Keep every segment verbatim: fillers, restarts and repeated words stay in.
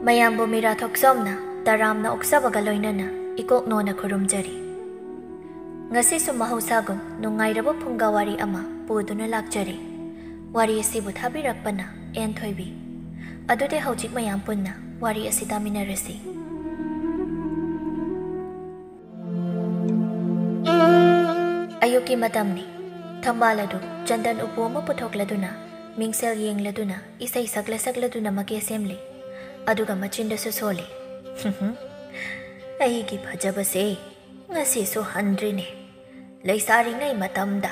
ꯃꯌꯥꯝꯕꯨ ꯃꯤꯔꯥ ꯊꯣꯛꯆꯣꯝꯅ ꯇꯔꯥꯝꯅ ꯑꯣꯛꯆꯕꯒ ꯂꯣꯏꯅꯅ ꯏꯀꯣꯛꯅꯣꯅ ꯈꯨꯔꯨꯝꯖꯔꯤ꯫ ꯉꯁꯤꯁꯨ ꯃꯍꯧꯁꯥꯒꯨꯝ ꯅꯨꯡꯉꯥꯏꯔꯕ ꯐꯨꯡꯒꯥ ꯋꯥꯔꯤ ꯑꯃ ꯄꯨꯗꯨꯅ ꯂꯥꯛꯆꯔꯤ꯫ ꯋꯥꯔꯤ ꯑꯁꯤꯕꯨ ꯊꯥꯕꯤꯔꯛꯄꯅ ꯑꯦꯟ ꯊꯣꯏꯕꯤ꯫ ꯑꯗꯨꯗꯤ ꯍꯧꯖꯤꯛ ꯃꯌꯥꯝ ꯄꯨꯟꯅ ꯋꯥꯔꯤ ꯑꯁꯤ ꯇꯥꯃꯤꯟꯅꯔꯁꯤ꯫ ꯑꯌꯨꯛꯀꯤ ꯃꯇꯝꯅꯤ꯫ ꯊꯝꯕꯥꯜ ꯑꯗꯨ ꯆꯟꯗꯟ ꯎꯄꯨ ꯑꯃ ꯄꯨꯊꯣꯛꯂꯗꯨꯅ, ꯃꯤꯡꯁꯦꯜ ꯌꯦꯡꯂꯗꯨꯅ, ꯏꯁꯩ ꯁꯛꯂ ꯁꯛꯂꯗꯨꯅ ꯃꯀꯦ ꯁꯦꯝꯂꯤ꯫ ꯑꯗꯨꯒ ꯃꯆꯤꯟꯗꯁꯨ ꯁꯣꯜꯂꯤ꯫ "ꯑꯩꯒꯤ ꯐꯖꯕꯁꯦ, ꯉꯁꯤꯁꯨ ꯍꯟꯗ꯭ꯔꯤꯅꯦ꯫ ꯂꯩꯁꯥꯔꯤꯉꯩ ꯃꯇꯝꯗ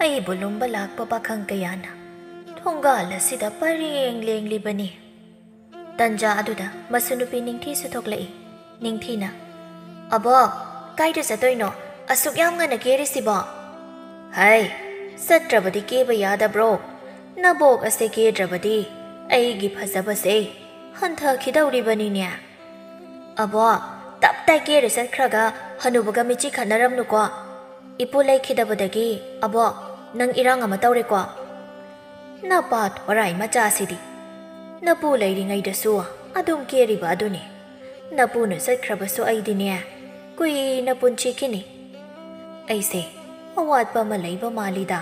ꯑꯩꯕꯨ ꯂꯨꯝꯕ ꯂꯥꯛꯄ ꯄꯥꯈꯪ ꯀꯌꯥꯅ ꯊꯣꯡꯒꯥꯜ ꯑꯁꯤꯗ ꯄꯔꯦꯡ ꯂꯦꯡꯂꯤꯕꯅꯤ꯫" ꯇꯟꯖꯥ ꯑꯗꯨꯗ ꯃꯁꯨ ꯅꯨꯄꯤ ꯅꯤꯡꯊꯤꯁꯨ ꯊꯣꯛꯂꯛꯏ꯫ ꯅꯤꯡꯊꯤꯅ, "ꯑꯕꯣꯛ, ꯀꯥꯏꯗ ꯆꯠꯇꯣꯏꯅꯣ? ꯑꯁꯨꯛ ꯌꯥꯝ ꯉꯟꯅ ꯀꯦꯔꯤꯁꯤꯕꯣ?" "ꯍꯩ, ꯆꯠꯇ꯭ꯔꯕꯗꯤ ꯀꯦꯕ ꯌꯥꯗꯕ꯭ꯔꯣ? ꯅꯕꯣꯛ ꯑꯁꯦ ꯀꯦꯗ꯭ꯔꯕꯗꯤ ꯑꯩꯒꯤ ꯐꯖꯕꯁꯦ ꯍꯟꯊꯈꯤꯗꯧꯔꯤꯕꯅꯤꯅꯦ꯫" "ꯑꯕꯣꯛ, ꯇꯞ ꯇꯥꯏ ꯀꯦꯔ ꯆꯠꯈ꯭ꯔꯒ ꯍꯅꯨꯕꯒ ꯃꯤꯆꯤ ꯈꯠꯅꯔꯝꯅꯨꯀꯣ꯫ ꯏꯄꯨ ꯂꯩꯈꯤꯗꯕꯗꯒꯤ, ꯑꯕꯣꯛ, ꯅꯪ ꯏꯔꯥꯡ ꯑꯃ ꯇꯧꯔꯦꯀꯣ꯫" "ꯅꯄꯥ ꯊꯣꯔꯥꯏ ꯃꯆꯥꯁꯤꯗꯤ꯫ ꯅꯄꯨ ꯂꯩꯔꯤꯉꯩꯗꯁꯨ ꯑꯗꯨꯝ ꯀꯦꯔꯤꯕ ꯑꯗꯨꯅꯤ꯫ ꯅꯄꯨꯅ ꯆꯠꯈ꯭ꯔꯕꯁꯨ ꯑꯩꯗꯤꯅꯦ, ꯀꯨꯏꯅ ꯄꯨꯟꯁꯤꯈꯤꯅꯤ꯫" ꯑꯩꯁꯦ ꯑꯋꯥꯠꯄ ꯑꯃ ꯂꯩꯕ ꯃꯥꯜꯂꯤꯗ꯫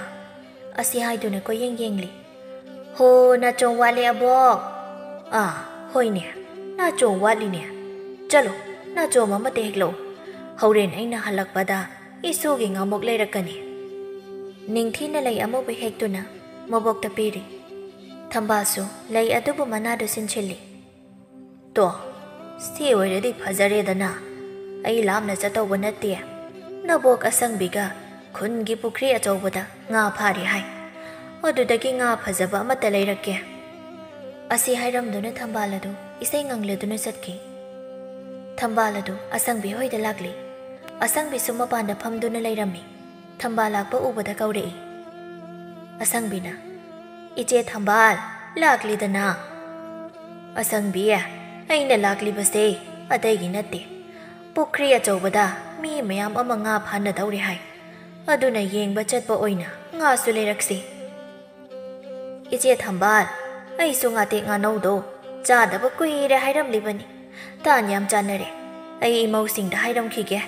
ꯑꯁꯤ ꯍꯥꯏꯗꯨꯅ ꯀꯣꯏꯌꯦꯡ ꯌꯦꯡꯂꯤ꯫ "ꯍꯣ, ꯅꯥꯆꯣꯝ ꯋꯥꯠꯂꯦ, ꯑꯕꯣꯛ꯫ ꯑꯥ, ꯍꯣꯏꯅꯦ, ꯅꯥꯆꯣꯝ ꯋꯥꯠꯂꯤꯅꯦ꯫ ꯆꯠꯂꯣ, ꯅꯥꯆꯣꯝ ꯑꯃꯇ ꯍꯦꯛꯂꯛꯎ꯫ ꯍꯣꯔꯦꯟ ꯑꯩꯅ ꯍꯜꯂꯛꯄꯗ ꯏꯁꯨꯒꯤ ꯉꯥꯃꯨꯛ ꯂꯩꯔꯛꯀꯅꯤ꯫" ꯅꯤꯡꯊꯤꯅ ꯂꯩ ꯑꯃꯨꯕ ꯍꯦꯛꯇꯨꯅ ꯃꯕꯣꯛꯇ ꯄꯤꯔꯤ꯫ ꯊꯝꯕꯥꯜꯁꯨ ꯂꯩ ꯑꯗꯨꯕꯨ ꯃꯅꯥꯗ ꯁꯤꯟꯁꯤꯜꯂꯤ꯫ "ꯇꯣ, ꯁꯤ ꯑꯣꯏꯔꯗꯤ ꯐꯖꯔꯦꯗꯅ꯫ ꯑꯩ ꯂꯥꯞꯅ ꯆꯠꯇꯧꯕ ꯅꯠꯇꯦ꯫ ꯅꯕꯣꯛ ꯑꯁꯪꯕꯤꯒ ꯈꯨꯟꯒꯤ ꯄꯨꯈ꯭ꯔꯤ ꯑꯆꯧꯕꯗ ꯉꯥ ꯐꯥꯔꯤ ꯍꯥꯏ꯫ ꯑꯗꯨꯗꯒꯤ ꯉꯥ ꯐꯖꯕ ꯑꯃꯠꯇ ꯂꯩꯔꯛꯀꯦ꯫" ꯑꯁꯤ ꯍꯥꯏꯔꯝꯗꯨꯅ ꯊꯝꯕꯥꯜ ꯑꯗꯨ ꯏꯁꯩ ꯉꯪꯂꯗꯨꯅ ꯆꯠꯈꯤ꯫ ꯊꯝꯕꯥꯜ ꯑꯗꯨ ꯑꯁꯪꯕꯤ ꯍꯣꯏꯗ ꯂꯥꯛꯂꯤ꯫ ꯑꯁꯪꯕꯤꯁꯨ ꯃꯄꯥꯟꯗ ꯐꯝꯗꯨꯅ ꯂꯩꯔꯝꯃꯤ꯫ ꯊꯝꯕꯥꯜ ꯂꯥꯛꯄ ꯎꯕꯗ ꯀꯧꯔꯛꯏ꯫ ꯑꯁꯪꯕꯤꯅ, "ꯏꯆꯦ ꯊꯝꯕꯥꯜ, ꯂꯥꯛꯂꯤꯗꯅ?" "ꯑꯁꯪꯕꯤ, ꯑꯩꯅ ꯂꯥꯛꯂꯤꯕꯁꯦ ꯑꯇꯩꯒꯤ ꯅꯠꯇꯦ꯫ ꯄꯨꯈ꯭ꯔꯤ ꯑꯆꯧꯕꯗ ꯃꯤ ꯃꯌꯥꯝ ꯑꯃ ꯉꯥ ꯐꯥꯅꯗꯧꯔꯤ ꯍꯥꯏ꯫ ꯑꯗꯨꯅ ꯌꯦꯡꯕ ꯆꯠꯄ ꯑꯣꯏꯅ ꯉꯥꯁꯨ ꯂꯩꯔꯛꯁꯤ꯫" "ꯏꯆꯦ ꯊꯝꯕꯥꯜ, ꯑꯩꯁꯨ ꯉꯥꯇꯦꯛ ꯉꯥꯅꯧꯗꯣ "ꯆꯥꯗꯕ ꯀꯨꯏꯔꯦ ꯍꯥꯏꯔꯝꯂꯤꯕꯅꯤ꯫ ꯇꯥꯟ ꯌꯥꯝ ꯆꯥꯟꯅꯔꯦ꯫ ꯑꯩ ꯏꯃꯧꯁꯤꯡꯗ ꯍꯥꯏꯔꯝꯈꯤꯒꯦ꯫"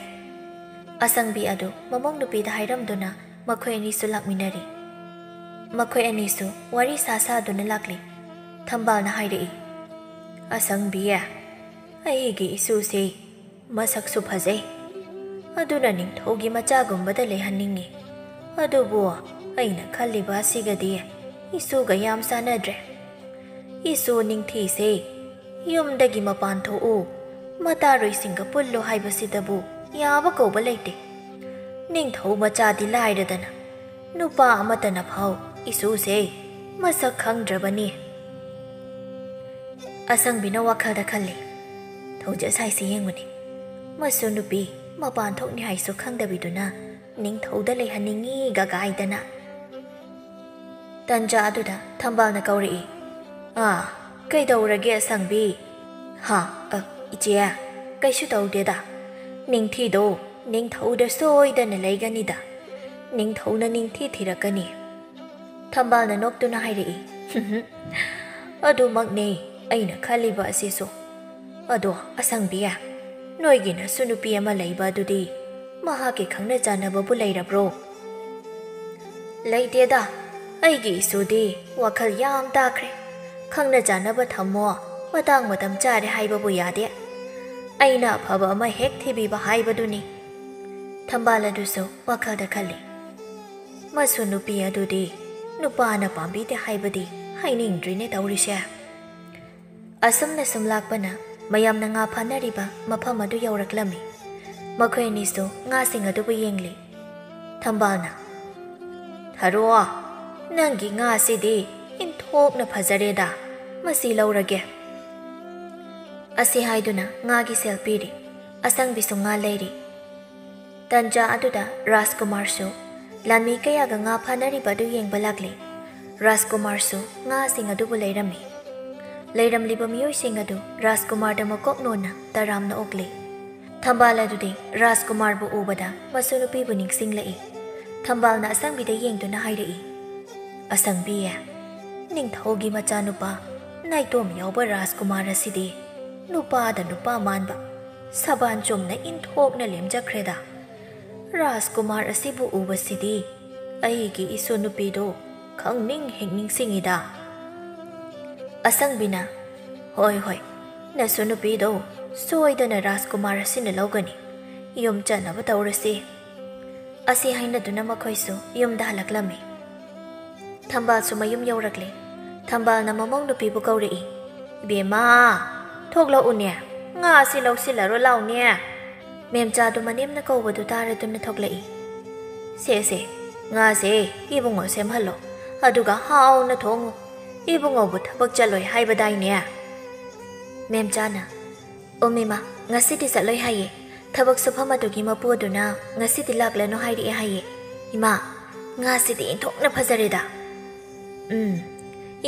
ꯑꯁꯪꯕꯤ ꯑꯗꯨ ꯃꯃꯧ ꯅꯨꯄꯤꯗ ꯍꯥꯏꯔꯝꯗꯨꯅ ꯃꯈꯣꯏ ꯑꯅꯤꯁꯨ ꯂꯥꯛꯃꯤꯟꯅꯔꯤ꯫ ꯃꯈꯣꯏ ꯑꯅꯤꯁꯨ ꯋꯥꯔꯤ ꯁꯥ ꯁꯥꯗꯨꯅ ꯂꯥꯛꯂꯤ꯫ ꯊꯝꯕꯥꯜꯅ ꯍꯥꯏꯔꯛꯏ, "ꯑꯁꯪꯕꯤ, ꯑꯩꯒꯤ ꯏꯁꯨꯁꯤ ꯃꯁꯛꯁꯨ ꯐꯖꯩ, ꯑꯗꯨꯅ ꯅꯤꯡꯊꯧꯒꯤ ꯃꯆꯥꯒꯨꯝꯕꯗ ꯂꯩꯍꯟꯅꯤꯡꯏ꯫ ꯑꯗꯨꯕꯨ ꯑꯩꯅ ꯈꯜꯂꯤꯕ ꯑꯁꯤꯒꯗꯤ ꯏꯁꯨꯒ ꯌꯥꯝ ꯆꯥꯟꯅꯗ꯭ꯔꯦ꯫ ꯏꯁꯨ ꯅꯤꯡꯊꯤꯁꯦ ꯌꯨꯝꯗꯒꯤ ꯃꯄꯥꯟ ꯊꯣꯛꯎ, ꯃꯇꯥꯔꯣꯏꯁꯤꯡꯒ ꯄꯨꯜꯂꯨ ꯍꯥꯏꯕꯁꯤꯗꯕꯨ ꯌꯥꯕ ꯀꯧꯕ ꯂꯩꯇꯦ꯫ ꯅꯤꯡꯊꯧ ꯃꯆꯥꯗꯤ ꯂꯥꯏꯔꯗꯅ ꯅꯨꯄꯥ ꯑꯃꯠꯇꯅ ꯐꯥꯎ ꯏꯁꯨꯁꯦ ꯃꯁꯛ ꯈꯪꯗ꯭ꯔꯕꯅꯤ꯫" ꯑꯁꯪꯕꯤꯅ ꯋꯥꯈꯜꯗ ꯈꯜꯂꯤ, "ꯊꯧꯖ ꯁꯥꯏꯁꯤ ꯌꯦꯡꯉꯨꯅꯦ, ꯃꯁꯨ ꯅꯨꯄꯤ ꯃꯄꯥꯟ ꯊꯣꯛꯅꯤ ꯍꯥꯏꯁꯨ ꯈꯪꯗꯕꯤꯗꯨꯅ ꯅꯤꯡꯊꯧꯗ ꯂꯩꯍꯟꯅꯤꯡꯉꯤ ꯒꯒꯥꯏꯗꯅ꯫" ꯇꯟꯖꯥ ꯑꯗꯨꯗ ꯊꯝꯕꯥꯜꯅ ꯀꯧꯔꯛꯏ, "ꯑꯥ, ꯀꯩꯗꯧꯔꯒꯦ ꯑꯁꯪꯕꯤ?" "ꯍꯥ, ꯑ, ꯏꯆꯦ, ꯀꯩꯁꯨ ꯇꯧꯗꯦꯗ꯫ ꯅꯤꯡꯊꯤꯗꯣ ꯅꯤꯡꯊꯧꯗ ꯁꯣꯏꯗꯅ ꯂꯩꯒꯅꯤꯗ꯫ ꯅꯤꯡꯊꯧꯅ ꯅꯤꯡꯊꯤ ꯊꯤꯔꯛꯀꯅꯤ꯫" ꯊꯝꯕꯥꯜꯅ ꯅꯣꯛꯇꯨꯅ ꯍꯥꯏꯔꯛꯏ, "ꯑꯗꯨꯃꯛꯅꯦ ꯑꯩꯅ ꯈꯜꯂꯤꯕ ꯑꯁꯤꯁꯨ꯫ ꯑꯗꯣ ꯑꯁꯪꯕꯤ, ꯅꯣꯏꯒꯤ ꯅꯁꯨ ꯅꯨꯄꯤ ꯑꯃ ꯂꯩꯕ ꯑꯗꯨꯗꯤ ꯃꯍꯥꯛꯀꯤ ꯈꯪꯅ ꯆꯥꯟꯅꯕꯕꯨ ꯂꯩꯔꯕ꯭ꯔꯣ?" "ꯂꯩꯇꯦꯗ, ꯑꯩꯒꯤ ꯏꯁꯨꯗꯤ ꯋꯥꯈꯜ ꯌꯥꯝ ꯇꯥꯈ꯭ꯔꯦ꯫ ꯈꯪꯅ ꯆꯥꯟꯅꯕ ꯊꯝꯃꯣ, ꯃꯇꯥꯡ ꯃꯇꯝ ꯆꯥꯔꯦ ꯍꯥꯏꯕꯕꯨ ꯌꯥꯗꯦ꯫ ꯑꯩꯅ ꯑꯐꯕ ꯑꯃ ꯍꯦꯛ ꯊꯤꯕꯤꯕ ꯍꯥꯏꯕꯗꯨꯅꯤ꯫" ꯊꯝꯕꯥꯜ ꯑꯗꯨꯁꯨ ꯋꯥꯈꯜꯗ ꯈꯜꯂꯤ, "ꯃꯁꯨ ꯅꯨꯄꯤ ꯑꯗꯨꯗꯤ ꯅꯨꯄꯥꯅ ꯄꯥꯝꯕꯤꯗꯦ ꯍꯥꯏꯕꯗꯤ ꯍꯥꯏꯅꯤꯡꯗ꯭ꯔꯤꯅꯦ ꯇꯧꯔꯤꯁꯦ꯫" ꯑꯁꯨꯝꯅ ꯁꯨꯝ ꯂꯥꯛꯄꯅ ꯃꯌꯥꯝꯅ ꯉꯥ ꯐꯥꯅꯔꯤꯕ ꯃꯐꯝ ꯑꯗꯨ ꯌꯧꯔꯛꯂꯝꯃꯤ꯫ ꯃꯈꯣꯏ ꯑꯅꯤꯁꯨ ꯉꯥꯁꯤꯡ ꯑꯗꯨꯕꯨ ꯌꯦꯡꯂꯤ꯫ ꯊꯝꯕꯥꯜꯅ, "ꯊꯔꯣ, ꯅꯪꯒꯤ ꯉꯥꯁꯤꯗꯤ ꯏꯟꯊꯣꯛꯅ ꯐꯖꯔꯦꯗ, ꯃꯁꯤ ꯂꯧꯔꯒꯦ꯫" ꯑꯁꯤ ꯍꯥꯏꯗꯨꯅ ꯉꯥꯒꯤ ꯁꯦꯜ ꯄꯤꯔꯤ꯫ ꯑꯁꯪꯕꯤꯁꯨ ꯉꯥ ꯂꯩꯔꯤ꯫ ꯇꯟꯖꯥ ꯑꯗꯨꯗ ꯔꯥꯖꯀꯨꯃꯥꯔꯁꯨ ꯂꯥꯟꯃꯤ ꯀꯌꯥꯒ ꯉꯥ ꯐꯥꯅꯔꯤꯕ ꯑꯗꯨ ꯌꯦꯡꯕ ꯂꯥꯛꯂꯤ꯫ ꯔꯥꯖꯀꯨꯃꯥꯔꯁꯨ ꯉꯥꯁꯤꯡ ꯑꯗꯨꯕꯨ ꯂꯩꯔꯝꯃꯤ꯫ ꯂꯩꯔꯝꯂꯤꯕ ꯃꯤꯑꯣꯏꯁꯤꯡ ꯑꯗꯨ ꯔꯥꯖꯀꯨꯃꯥꯔꯗ ꯃꯀꯣꯛ ꯅꯣꯟꯅ ꯇꯔꯥꯝꯅ ꯑꯣꯛꯂꯤ꯫ ꯊꯝꯕꯥꯜ ꯑꯗꯨꯗꯤ ꯔꯥꯖꯀꯨꯃꯥꯔꯕꯨ ꯎꯕꯗ ꯃꯁꯨ ꯅꯨꯄꯤꯕꯨ ꯅꯤꯡꯁꯤꯡꯂꯛꯏ꯫ ꯊꯝꯕꯥꯜꯅ ꯑꯁꯪꯕꯤꯗ ꯌꯦꯡꯗꯨꯅ ꯍꯥꯏꯔꯛꯏ, "ꯑꯁꯪꯕꯤ, ꯅꯤꯡꯊꯧꯒꯤ ꯃꯆꯥꯅꯨꯄꯥ ꯅꯥꯏꯇꯣꯝ ꯌꯥꯎꯕ ꯔꯥꯖꯀꯨꯃꯥꯔ ꯑꯁꯤꯗꯤ ꯅꯨꯄꯥꯗ ꯅꯨꯄꯥ ꯃꯥꯟꯕ, ꯁꯕꯥꯟ ꯆꯨꯝꯅ ꯏꯟꯊꯣꯛꯅ ꯂꯦꯝꯖꯈ꯭ꯔꯦꯗ꯫ ꯔꯥꯖꯀꯨꯃꯥꯔ ꯑꯁꯤꯕꯨ ꯎꯕꯁꯤꯗꯤ ꯑꯩꯒꯤ ꯏꯁꯨ ꯅꯨꯄꯤꯗꯨ ꯈꯪꯅꯤꯡ ꯍꯦꯛ ꯅꯤꯡꯁꯤꯡꯉꯤꯗ꯫ ꯑꯁꯪꯕꯤꯅ, "ꯍꯣꯏ, ꯍꯣꯏ, ꯅꯁꯨ ꯅꯨꯄꯤꯗꯣ ꯁꯣꯏꯗꯅ ꯔꯥꯖꯀꯨꯃꯥꯔ ꯑꯁꯤꯅ ꯂꯧꯒꯅꯤ꯫ ꯌꯨꯝ ꯆꯠꯅꯕ ꯇꯧꯔꯁꯤ꯫" ꯑꯁꯤ ꯍꯥꯏꯅꯗꯨꯅ ꯃꯈꯣꯏꯁꯨ ꯌꯨꯝꯗ ꯍꯜꯂꯛꯂꯝꯃꯤ꯫ ꯊꯝꯕꯥꯜꯁꯨ ꯃꯌꯨꯝ ꯌꯧꯔꯛꯂꯦ꯫ ꯊꯝꯕꯥꯜꯅ ꯃꯃꯧ ꯅꯨꯄꯤꯕꯨ ꯀꯧꯔꯛꯏ꯫ "ꯏꯕꯦꯝꯃ, ꯊꯣꯛꯂꯛꯎꯅꯦ, ꯉꯥꯁꯤ ꯂꯧꯁꯤꯜꯂꯔꯣ ꯂꯥꯎꯅꯦ꯫" ꯃꯦꯝꯆꯥꯗꯨ ꯃꯅꯦꯝꯅ ꯀꯧꯕꯗꯨ ꯇꯥꯔꯗꯨꯅ ꯊꯣꯛꯂꯛꯏ꯫ "ꯁꯦ, ꯁꯦ, ꯉꯥꯁꯦ ꯏꯕꯨꯡꯉꯣ ꯁꯦꯝꯍꯜꯂꯣ, ꯑꯗꯨꯒ ꯍꯥꯎꯅ ꯊꯣꯡꯉꯨ꯫ ꯏꯕꯨꯡꯉꯣꯕꯨ ꯊꯕꯛ ꯆꯠꯂꯣꯏ ꯍꯥꯏꯕꯗꯥꯏꯅꯦ?" ꯃꯦꯝꯆꯥꯅ, "ꯑꯣ ꯃꯤꯃꯥ, ꯉꯁꯤꯗꯤ ꯆꯠꯂꯣꯏ ꯍꯥꯏꯌꯦ꯫ ꯊꯕꯛ ꯁꯨꯐꯝ ꯑꯗꯨꯒꯤ ꯃꯄꯨ ꯑꯗꯨꯅ ꯉꯁꯤꯗꯤ ꯂꯥꯛꯂꯅꯨ ꯍꯥꯏꯔꯛꯑꯦ ꯍꯥꯏꯌꯦ꯫ ꯏꯃꯥ, ꯉꯥꯁꯤꯗꯤ ꯏꯟꯊꯣꯛꯅ ꯐꯖꯔꯦꯗ꯫" "ꯎꯝ,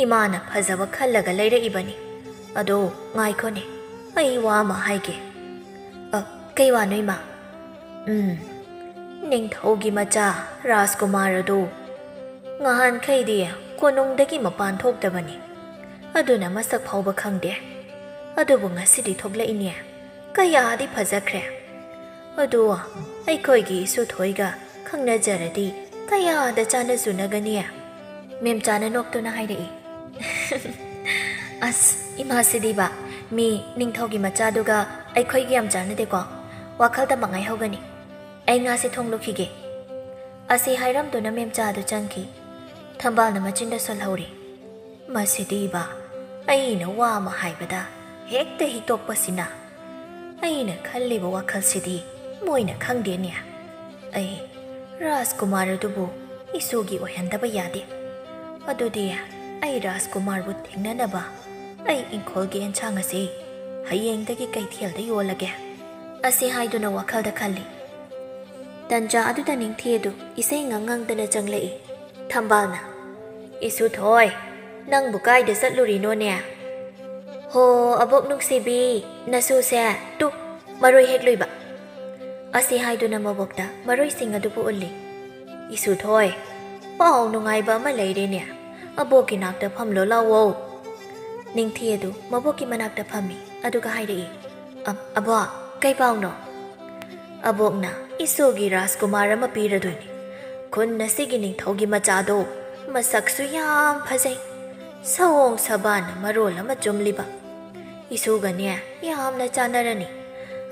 ꯏꯃꯥꯅ ꯐꯖꯕ ꯈꯜꯂꯒ ꯂꯩꯔꯛꯏꯕꯅꯤ꯫ ꯑꯗꯣ ꯉꯥꯏꯈꯣꯅꯦ, ꯑꯩ ꯋꯥ ꯑꯃ ꯍꯥꯏꯒꯦ꯫" "ꯑ, ꯀꯩ ꯋꯥꯅꯣ ꯏꯃꯥ?" "ꯎꯝ, ꯅꯤꯡꯊꯧꯒꯤ ꯃꯆꯥ ꯔꯥꯖꯀꯨꯃꯥꯔ ꯑꯗꯨ ꯉꯍꯥꯟꯈꯩꯗꯤ ꯀꯣꯅꯨꯡꯗꯒꯤ ꯃꯄꯥꯟ ꯊꯣꯛꯇꯕꯅꯤ꯫ ꯑꯗꯨꯅ ꯃꯁꯛ ꯐꯥꯎꯕ ꯈꯪꯗꯦ꯫ ꯑꯗꯨꯕꯨ ꯉꯁꯤꯗꯤ ꯊꯣꯛꯂꯛꯏꯅꯦ꯫ ꯀꯌꯥꯗꯤ ꯐꯖꯈ꯭ꯔꯦ꯫ ꯑꯗꯨ ꯑꯩꯈꯣꯏꯒꯤ ꯏꯁꯨ ꯊꯣꯏꯒ ꯈꯪꯅꯖꯔꯗꯤ ꯀꯌꯥꯗ ꯆꯥꯟꯅ ꯆꯨꯅꯒꯅꯤ?" ꯃꯦꯝꯆꯥꯅ ꯅꯣꯛꯇꯨꯅ ꯍꯥꯏꯔꯛꯏ꯫ "ꯑꯁ, ꯏꯃꯥꯁꯤꯗꯤꯕ, ꯃꯤ ꯅꯤꯡꯊꯧꯒꯤ ꯃꯆꯥꯗꯨꯒ ꯑꯩꯈꯣꯏꯒ ꯌꯥꯝ ꯆꯥꯟꯅꯗꯦꯀꯣ꯫ ꯋꯥꯈꯜꯗ ꯃꯉꯥꯏ ꯍꯧꯒꯅꯤ꯫ ꯑꯩ ꯉꯥꯁꯦ ꯊꯣꯡꯂꯨꯈꯤꯒꯦ꯫" ꯑꯁꯤ ꯍꯥꯏꯔꯝꯗꯨꯅ ꯃꯦꯝꯆꯥꯗꯨ ꯆꯪꯈꯤ꯫ ꯊꯝꯕꯥꯜꯅ ꯃꯆꯤꯟꯗ ꯁꯣꯜꯍꯧꯔꯤ꯫ "ꯃꯁꯤꯗꯤꯕ, ꯑꯩꯅ ꯋꯥ ꯑꯃ ꯍꯥꯏꯕꯗ ꯍꯦꯛꯇ ꯍꯤꯛꯇꯣꯛꯄꯁꯤꯅ꯫ ꯑꯩꯅ ꯈꯜꯂꯤꯕ ꯋꯥꯈꯜꯁꯤꯗꯤ ꯃꯣꯏꯅ ꯈꯪꯗꯦꯅꯦ꯫ ꯑꯩ ꯔꯥꯖꯀꯨꯃꯥꯔ ꯑꯗꯨꯕꯨ ꯏꯁꯨꯒꯤ ꯑꯣꯏꯍꯟꯗꯕ ꯌꯥꯗꯦ꯫ ꯑꯗꯨꯗꯤ ꯑꯩ ꯔꯥꯖꯀꯨꯃꯥꯔꯕꯨ ꯊꯦꯡꯅꯅꯕ ꯑꯩ ꯏꯪꯈꯣꯜꯒꯤ ꯑꯦꯟꯁꯥꯡ ꯑꯁꯤ ꯍꯌꯦꯡꯗꯒꯤ ꯀꯩꯊꯦꯜꯗ ꯌꯣꯜꯂꯒꯦ꯫" ꯑꯁꯤ ꯍꯥꯏꯗꯨꯅ ꯋꯥꯈꯜꯗ ꯈꯜꯂꯤ꯫ ꯇꯟꯖꯥ ꯑꯗꯨꯗ ꯅꯤꯡꯊꯤ ꯑꯗꯨ ꯏꯁꯩ ꯉꯪ ꯉꯪꯗꯅ ꯆꯪꯂꯛꯏ꯫ ꯊꯝꯕꯥꯜꯅ, "ꯏꯁꯨ ꯊꯣꯏ, ꯅꯪꯕꯨ ꯀꯥꯏꯗ ꯆꯠꯂꯨꯔꯤꯅꯣꯅꯦ?" "ꯍꯣ, ꯑꯕꯣꯛ ꯅꯨꯡꯁꯤꯕꯤ, ꯅꯁꯨꯁꯦ ꯇꯨ ꯃꯔꯣꯏ ꯍꯦꯛꯂꯨꯏꯕ꯫" ꯑꯁꯤ ꯍꯥꯏꯗꯨꯅ ꯃꯕꯣꯛꯇ ꯃꯔꯣꯏꯁꯤꯡ ꯑꯗꯨꯕꯨ ꯎꯠꯂꯤ꯫ "ꯏꯁꯨ ꯊꯣꯏ, ꯄꯥꯎ ꯅꯨꯡꯉꯥꯏꯕ ꯑꯃ ꯂꯩꯔꯦꯅꯦ꯫ ꯑꯕꯣꯛꯀꯤ ꯅꯥꯛꯇ ꯐꯝꯂꯣ ꯂꯥꯎꯋꯣ꯫" ꯅꯤꯡꯊꯤ ꯑꯗꯨ ꯃꯕꯣꯛꯀꯤ ꯃꯅꯥꯛꯇ ꯐꯝꯃꯤ, ꯑꯗꯨꯒ ꯍꯥꯏꯔꯛꯏ, "ꯑ-, ꯑꯕꯣꯛ, ꯀꯩ ꯄꯥꯎꯅꯣ?" "ꯑꯕꯣꯛꯅ ꯏꯁꯨꯒꯤ ꯔꯥꯖꯀꯨꯃꯥꯔ ꯑꯃ ꯄꯤꯔꯗꯣꯏꯅꯤ꯫ ꯈꯨꯟ ꯑꯁꯤꯒꯤ ꯅꯤꯡꯊꯧꯒꯤ ꯃꯆꯥꯗꯣ ꯃꯁꯛꯁꯨ ꯌꯥꯝ ꯐꯖꯩ, ꯁꯑꯣꯡ ꯁꯕꯥꯟꯅ ꯃꯔꯣꯜ ꯑꯃ ꯆꯨꯝꯂꯤꯕ꯫ ꯏꯁꯨꯒꯅꯦ ꯌꯥꯝꯅ ꯆꯥꯟꯅꯔꯅꯤ꯫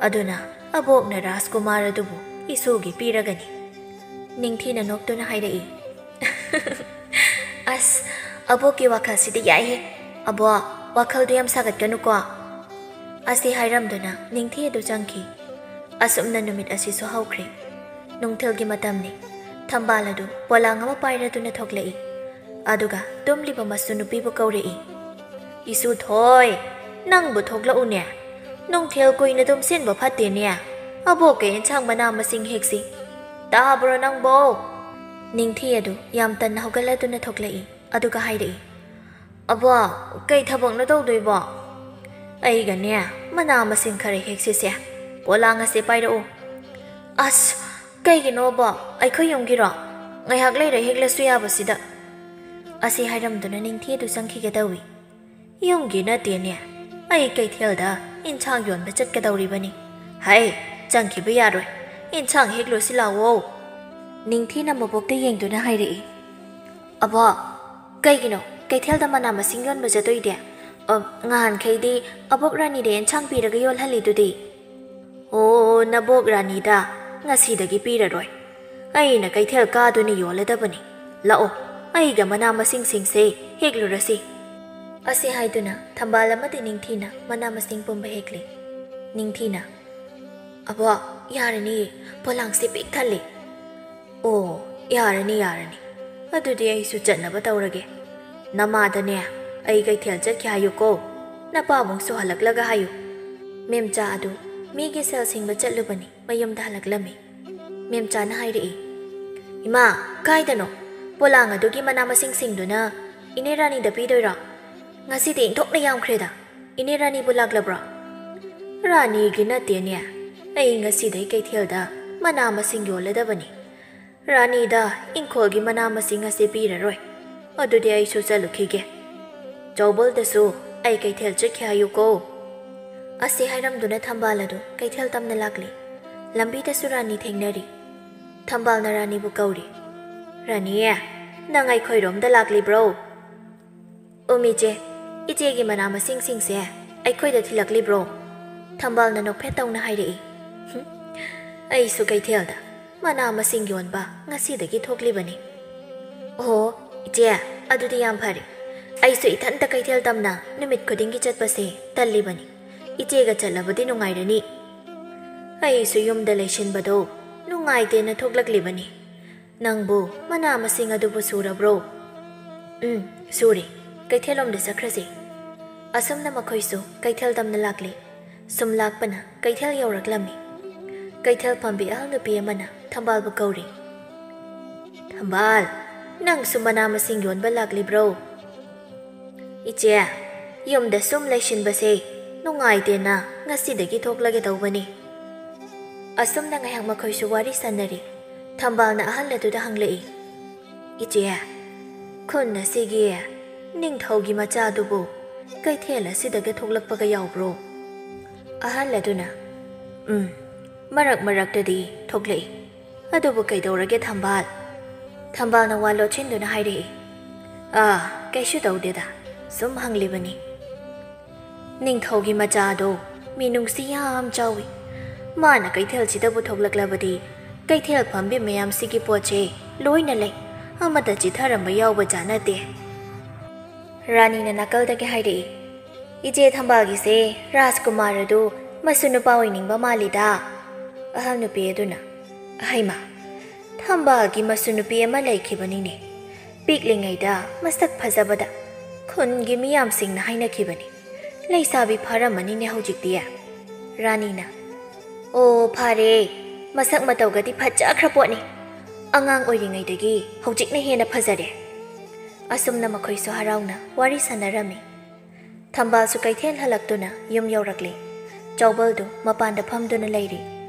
ꯑꯗꯨꯅ ꯑꯕꯣꯛꯅ ꯔꯥꯖꯀꯨꯃꯥꯔ ꯑꯗꯨꯕꯨ ꯏꯁꯨꯒꯤ ꯄꯤꯔꯒꯅꯤ꯫" ꯅꯤꯡꯊꯤꯅ ꯅꯣꯛꯇꯨꯅ ꯍꯥꯏꯔꯛꯏ, "ꯑꯁ, ꯑꯕꯣꯛꯀꯤ ꯋꯥꯈꯜꯁꯤꯗꯤ ꯌꯥꯏꯍꯦ꯫ ꯑꯕꯣꯛ, ꯋꯥꯈꯜꯗꯨ ꯌꯥꯝ ꯁꯥꯒꯠꯀꯅꯨꯀꯣ꯫" ꯑꯁꯤ ꯍꯥꯏꯔꯝꯗꯨꯅ ꯅꯤꯡꯊꯤ ꯑꯗꯨ ꯆꯪꯈꯤ꯫ ꯑꯁꯨꯝꯅ ꯅꯨꯃꯤꯠ ꯑꯁꯤꯁꯨ ꯍꯧꯈ꯭ꯔꯦ꯫ ꯅꯨꯡꯊꯤꯜꯒꯤ ꯃꯇꯝꯅꯤ꯫ ꯊꯝꯕꯥꯜ ꯑꯗꯨ ꯄꯣꯂꯥꯡ ꯑꯃ ꯄꯥꯏꯔꯗꯨꯅ ꯊꯣꯛꯂꯛꯏ꯫ ꯑꯗꯨꯒ ꯇꯨꯝꯂꯤꯕ ꯃꯁꯨ ꯅꯨꯄꯤꯕꯨ ꯀꯧꯔꯛꯏ, "ꯏꯁꯨ ꯊꯣꯏ, ꯅꯪꯕꯨ ꯊꯣꯛꯂꯛꯎꯅꯦ꯫ ꯅꯨꯡꯊꯤꯜ ꯀꯨꯏꯅ ꯇꯨꯝꯁꯤꯟꯕ ꯐꯠꯇꯦꯅꯦ꯫ ꯑꯕꯣꯛꯀ ꯑꯦꯟꯁꯥꯡ ꯃꯅꯥ ꯃꯁꯤꯡ ꯍꯦꯛꯁꯤ꯫ ꯇꯥꯕ꯭ꯔꯣ ꯅꯪꯕꯣ?" ꯅꯤꯡꯊꯤ ꯑꯗꯨ ꯌꯥꯝ ꯇꯟꯅ ꯍꯧꯒꯠꯂꯗꯨꯅ ꯊꯣꯛꯂꯛꯏ, ꯑꯗꯨꯒ ꯍꯥꯏꯔꯛꯏ, "ꯑꯕꯣꯛ, ꯀꯩ ꯊꯕꯛꯅꯣ ꯇꯧꯗꯣꯏꯕꯣ?" "ꯑꯩꯒꯅꯦ ꯃꯅꯥ ꯃꯁꯤꯡ ꯈꯔ ꯍꯦꯛꯁꯤꯁꯦ꯫ ꯄꯣꯂꯥꯡ ꯑꯁꯦ ꯄꯥꯏꯔꯛꯎ꯫" "ꯑꯁ, ꯀꯩꯒꯤꯅꯣ ꯑꯕꯣꯛ? ꯑꯩꯈꯣꯏ ꯌꯨꯝꯒꯤꯔꯣ? ꯉꯥꯏꯍꯥꯛ ꯂꯩꯔ ꯍꯦꯛꯂꯁꯨ ꯌꯥꯕꯁꯤꯗ꯫" ꯑꯁꯤ ꯍꯥꯏꯔꯝꯗꯨꯅ ꯅꯤꯡꯊꯤ ꯑꯗꯨ ꯆꯪꯈꯤꯒꯗꯧꯏ꯫ "ꯌꯨꯝꯒꯤ ꯅꯠꯇꯦꯅꯦ, ꯑꯩ ꯀꯩꯊꯦꯜꯗ ꯏꯟꯁꯥꯡ ꯌꯣꯟꯕ ꯆꯠꯀꯗꯧꯔꯤꯕꯅꯤ꯫ ꯍꯩ, ꯆꯪꯈꯤꯕ ꯌꯥꯔꯣꯏ, ꯏꯟꯁꯥꯡ ꯍꯦꯛꯂꯨꯁꯤ ꯂꯥꯛꯑꯣ꯫" ꯅꯤꯡꯊꯤꯅ ꯃꯕꯣꯛꯇ ꯌꯦꯡꯗꯨꯅ ꯍꯥꯏꯔꯛꯏ, "ꯑꯕꯣꯛ, ꯀꯩꯒꯤꯅꯣ ꯀꯩꯊꯦꯜꯗ ꯃꯅꯥ ꯃꯁꯤꯡ ꯌꯣꯟꯕ ꯆꯠꯇꯣꯏꯗꯤ? ꯑ, ꯉꯍꯥꯟꯈꯩꯗꯤ ꯑꯕꯣꯛ ꯔꯥꯅꯤꯗ ꯏꯟꯁꯥꯡ ꯄꯤꯔꯒ ꯌꯣꯜꯍꯜꯂꯤꯗꯨꯗꯤ?" "ꯑꯣ, ꯅꯕꯣꯛ ꯔꯥꯅꯤꯗ ꯉꯁꯤꯗꯒꯤ ꯄꯤꯔꯔꯣꯏ꯫ ꯑꯩꯅ ꯀꯩꯊꯦꯜ ꯀꯥꯗꯨꯅ ꯌꯣꯜꯂꯗꯕꯅꯤ꯫ ꯂꯥꯛꯑꯣ, ꯑꯩꯒ ꯃꯅꯥ ꯃꯁꯤꯡꯁꯤꯡꯁꯦ ꯍꯦꯛꯂꯨꯔꯁꯤ꯫" ꯑꯁꯤ ꯍꯥꯏꯗꯨꯅ ꯊꯝꯕꯥꯜ ꯑꯃꯗꯤ ꯅꯤꯡꯊꯤꯅ ꯃꯅꯥ ꯃꯁꯤꯡ ꯄꯨꯝꯕ ꯍꯦꯛꯂꯤ꯫ ꯅꯤꯡꯊꯤꯅ, "ꯑꯕꯣꯛ, ꯌꯥꯔꯅꯤ, ꯄꯣꯂꯥꯡꯁꯦ ꯄꯤꯛ ꯊꯜꯂꯤ꯫" "ꯑꯣ, ꯌꯥꯔꯅꯤ, ꯌꯥꯔꯅꯤ꯫ ꯑꯗꯨꯗꯤ ꯑꯩꯁꯨ ꯆꯠꯅꯕ ꯇꯧꯔꯒꯦ꯫ ꯅꯃꯥꯗꯅꯦ ꯑꯩ ꯀꯩꯊꯦꯜ ꯆꯠꯈꯤ ꯍꯥꯏꯌꯨꯀꯣ꯫ ꯅꯄꯥꯕꯨꯡꯁꯨ ꯍꯜꯂꯛꯂꯒ ꯍꯥꯏꯌꯨ꯫" ꯃꯦꯝꯆꯥ ꯑꯗꯨ ꯃꯤꯒꯤ ꯁꯦꯜ ꯁꯤꯡꯕ ꯆꯠꯂꯨꯕꯅꯤ, ꯃꯌꯨꯝꯗ ꯍꯜꯂꯛꯂꯝꯃꯤ꯫ ꯃꯦꯝꯆꯥꯅ ꯍꯥꯏꯔꯛꯏ, "ꯏꯃꯥ, ꯀꯥꯏꯗꯅꯣ? ꯄꯣꯂꯥꯡ ꯑꯗꯨꯒꯤ ꯃꯅꯥ ꯃꯁꯤꯡꯁꯤꯡꯗꯨꯅ ꯏꯅꯦ ꯔꯥꯅꯤꯗ ꯄꯤꯗꯣꯏꯔꯣ? ꯉꯁꯤꯗꯤ ꯏꯟꯊꯣꯛꯅ ꯌꯥꯝꯈ꯭ꯔꯦꯗ꯫ ꯏꯅꯦ ꯔꯥꯅꯤꯕꯨ ꯂꯥꯛꯂꯕ꯭ꯔꯣ?" "ꯔꯥꯅꯤꯒꯤ ꯅꯠꯇꯦꯅꯦ, ꯑꯩ ꯉꯁꯤꯗꯩ ꯀꯩꯊꯦꯜꯗ ꯃꯅꯥ ꯃꯁꯤꯡ ꯌꯣꯜꯂꯗꯕꯅꯤ꯫ ꯔꯥꯅꯤꯗ ꯏꯪꯈꯣꯜꯒꯤ ꯃꯅꯥ ꯃꯁꯤꯡ ꯑꯁꯤ ꯄꯤꯔꯔꯣꯏ꯫ ꯑꯗꯨꯗꯤ ꯑꯩꯁꯨ ꯆꯠꯂꯨꯈꯤꯒꯦ꯫" ꯆꯧꯕꯜꯗꯁꯨ "ꯑꯩ ꯀꯩꯊꯦꯜ ꯆꯠꯈꯤ ꯍꯥꯏꯌꯨꯀꯣ"꯫ ꯑꯁꯤ ꯍꯥꯏꯔꯝꯗꯨꯅ ꯊꯝꯕꯥꯜ ꯑꯗꯨ ꯀꯩꯊꯦꯜ ꯇꯝꯅ ꯂꯥꯛꯂꯤ꯫ ꯂꯝꯕꯤꯗꯁꯨ ꯔꯥꯅꯤ ꯊꯦꯡꯅꯔꯤ꯫ ꯊꯝꯕꯥꯜꯅ ꯔꯥꯅꯤꯕꯨ ꯀꯧꯔꯤ꯫ "ꯔꯥꯅꯤ, ꯅꯪ ꯑꯩꯈꯣꯏꯔꯣꯝꯗ ꯂꯥꯛꯂꯤꯕ꯭ꯔꯣ?" "ꯎꯝ, ꯏꯆꯦ, ꯏꯆꯦꯒꯤ ꯃꯅꯥ ꯃꯁꯤꯡꯁꯤꯡꯁꯦ ꯑꯩꯈꯣꯏꯗ ꯊꯤꯜꯂꯛꯂꯤꯕ꯭ꯔꯣ?" ꯊꯝꯕꯥꯜꯅ ꯅꯣꯛꯐꯦꯠ ꯇꯧꯅ ꯍꯥꯏꯔꯛꯏ꯫ "ꯍꯨꯝ, ꯑꯩꯁꯨ ꯀꯩꯊꯦꯜꯗ ꯃꯅꯥ ꯃꯁꯤꯡ ꯌꯣꯟꯕ ꯉꯁꯤꯗꯒꯤ ꯊꯣꯛꯂꯤꯕꯅꯤ꯫" "ꯑꯣ, ꯏꯆꯦ, ꯑꯗꯨꯗꯤ ꯌꯥꯝ ꯐꯔꯦ꯫ ꯑꯩꯁꯨ ꯏꯊꯟꯇ ꯀꯩꯊꯦꯜ ꯇꯝꯅ ꯅꯨꯃꯤꯠ ꯈꯨꯗꯤꯡꯒꯤ ꯆꯠꯄꯁꯦ ꯇꯜꯂꯤꯕꯅꯤ꯫ ꯏꯆꯦꯒ ꯆꯠꯂꯕꯗꯤ ꯅꯨꯡꯉꯥꯏꯔꯅꯤ꯫ ꯑꯩꯁꯨ ꯌꯨꯝꯗ ꯂꯩꯁꯤꯟꯕꯗꯣ ꯅꯨꯡꯉꯥꯏꯇꯦꯅ ꯊꯣꯛꯂꯛꯂꯤꯕꯅꯤ꯫ ꯅꯪꯕꯨ ꯃꯅꯥ ꯃꯁꯤꯡ ꯑꯗꯨꯕꯨ ꯁꯨꯔꯕ꯭ꯔꯣ?" "ꯎꯝ, ꯁꯨꯔꯦ꯫ ꯀꯩꯊꯦꯜꯂꯣꯝꯗ ꯆꯠꯈ꯭ꯔꯁꯤ꯫" ꯑꯁꯨꯝꯅ ꯃꯈꯣꯏꯁꯨ ꯀꯩꯊꯦꯜ ꯇꯝꯅ ꯂꯥꯛꯂꯤ꯫ ꯁꯨꯝ ꯂꯥꯛꯄꯅ ꯀꯩꯊꯦꯜ ꯌꯧꯔꯛꯂꯝꯃꯤ꯫ ꯀꯩꯊꯦꯜ ꯐꯝꯕꯤ ꯑꯍꯜ ꯅꯨꯄꯤ ꯑꯃꯅ ꯊꯝꯕꯥꯜꯕꯨ ꯀꯧꯔꯤ꯫ "ꯊꯝꯕꯥꯜ, ꯅꯪꯁꯨ ꯃꯅꯥ ꯃꯁꯤꯡ ꯌꯣꯟꯕ ꯂꯥꯛꯂꯤꯕ꯭ꯔꯣ?" "ꯏꯆꯦ, ꯌꯨꯝꯗ ꯁꯨꯝ ꯂꯩꯁꯤꯟꯕꯁꯦ ꯅꯨꯡꯉꯥꯏꯇꯦꯅ ꯉꯁꯤꯗꯒꯤ ꯊꯣꯛꯂꯒꯦ ꯇꯧꯕꯅꯤ꯫" ꯑꯁꯨꯝꯅ ꯉꯥꯏꯍꯥꯛ ꯃꯈꯣꯏꯁꯨ ꯋꯥꯔꯤ ꯁꯥꯟꯅꯔꯤ꯫ ꯊꯝꯕꯥꯜꯅ ꯑꯍꯜ ꯑꯗꯨꯗ ꯍꯪꯂꯛꯏ, "ꯏꯆꯦ, ꯈꯨꯟ ꯑꯁꯤꯒꯤ ꯅꯤꯡꯊꯧꯒꯤ ꯃꯆꯥꯗꯨꯕꯨ ꯀꯩꯊꯦꯜ ꯑꯁꯤꯗꯒ ꯊꯣꯛꯂꯛꯄꯒ ꯌꯥꯎꯕ꯭ꯔꯣ?" ꯑꯍꯜ ꯑꯗꯨꯅ, "ꯎꯝ, ꯃꯔꯛ ꯃꯔꯛꯇꯗꯤ ꯊꯣꯛꯂꯛꯏ꯫ ꯑꯗꯨꯕꯨ ꯀꯩꯗꯧꯔꯒꯦ ꯊꯝꯕꯥꯜ?" ꯊꯝꯕꯥꯜꯅ ꯋꯥ ꯂꯣꯠꯁꯤꯟꯗꯨꯅ ꯍꯥꯏꯔꯛꯏ, "ꯑꯥ, ꯀꯩꯁꯨ ꯇꯧꯗꯦꯗ, ꯁꯨꯝ ꯍꯪꯂꯤꯕꯅꯤ꯫" "ꯅꯤꯡꯊꯧꯒꯤ ꯃꯆꯥꯗꯣ ꯃꯤꯅꯨꯡꯁꯤ ꯌꯥꯝ ꯆꯥꯎꯏ꯫ ꯃꯥꯅ ꯀꯩꯊꯦꯜꯁꯤꯗꯕꯨ ꯊꯣꯛꯂꯛꯂꯕꯗꯤ ꯀꯩꯊꯦꯜ ꯐꯝꯕꯤ ꯃꯌꯥꯝꯁꯤꯒꯤ ꯄꯣꯠꯁꯦ ꯂꯣꯏꯅ ꯂꯩ, ꯑꯃꯠꯇ ꯆꯤꯠꯊꯔꯝꯕ ꯌꯥꯎꯕ ꯖꯥꯠ ꯅꯠꯇꯦ꯫" ꯔꯥꯅꯤꯅ ꯅꯥꯀꯜꯗꯒꯤ ꯍꯥꯏꯔꯛꯏ, "ꯏꯆꯦ ꯊꯝꯕꯥꯜꯒꯤꯁꯦ ꯔꯥꯖꯀꯨꯃꯥꯔ ꯑꯗꯨ ꯃꯁꯨ ꯅꯨꯄꯥ ꯑꯣꯏꯅꯤꯡꯕ ꯃꯥꯜꯂꯤꯗ꯫" ꯑꯍꯜ ꯅꯨꯄꯤ ꯑꯗꯨꯅ, "ꯍꯩꯃꯥ, ꯊꯝꯕꯥꯜꯒꯤ ꯃꯁꯨ ꯅꯨꯄꯤ ꯑꯃ ꯂꯩꯈꯤꯕꯅꯤꯅꯦ꯫ ꯄꯤꯛꯂꯤꯉꯩꯗ ꯃꯁꯛ ꯐꯖꯕꯗ ꯈꯨꯟꯒꯤ ꯃꯤꯌꯥꯝꯁꯤꯡꯅ ꯍꯥꯏꯅꯈꯤꯕꯅꯤ꯫ ꯂꯩꯁꯥꯕꯤ ꯐꯥꯔꯝꯃꯅꯤꯅꯦ ꯍꯧꯖꯤꯛꯇꯤ꯫" ꯔꯥꯅꯤꯅ, "ꯑꯣ, ꯐꯥꯔꯦ꯫ ꯃꯁꯛ ꯃꯇꯧꯒꯗꯤ ꯐꯖꯈ꯭ꯔ ꯄꯣꯠꯅꯤ꯫ ꯑꯉꯥꯡ ꯑꯣꯏꯔꯤꯉꯩꯗꯒꯤ ꯍꯧꯖꯤꯛꯅ ꯍꯦꯟꯅ ꯐꯖꯔꯦ꯫" ꯑꯁꯨꯝꯅ ꯃꯈꯣꯏꯁꯨ ꯍꯔꯥꯎꯅ ꯋꯥꯔꯤ ꯁꯥꯟꯅꯔꯝꯃꯤ꯫ ꯊꯝꯕꯥꯜꯁꯨ ꯀꯩꯊꯦꯜ ꯍꯜꯂꯛꯇꯨꯅ ꯌꯨꯝ ꯌꯧꯔꯛꯂꯦ꯫ ꯆꯥꯎꯕꯜꯗꯨ ꯃꯄꯥꯟꯗ ꯐꯝꯗꯨꯅ ꯂꯩꯔꯤ꯫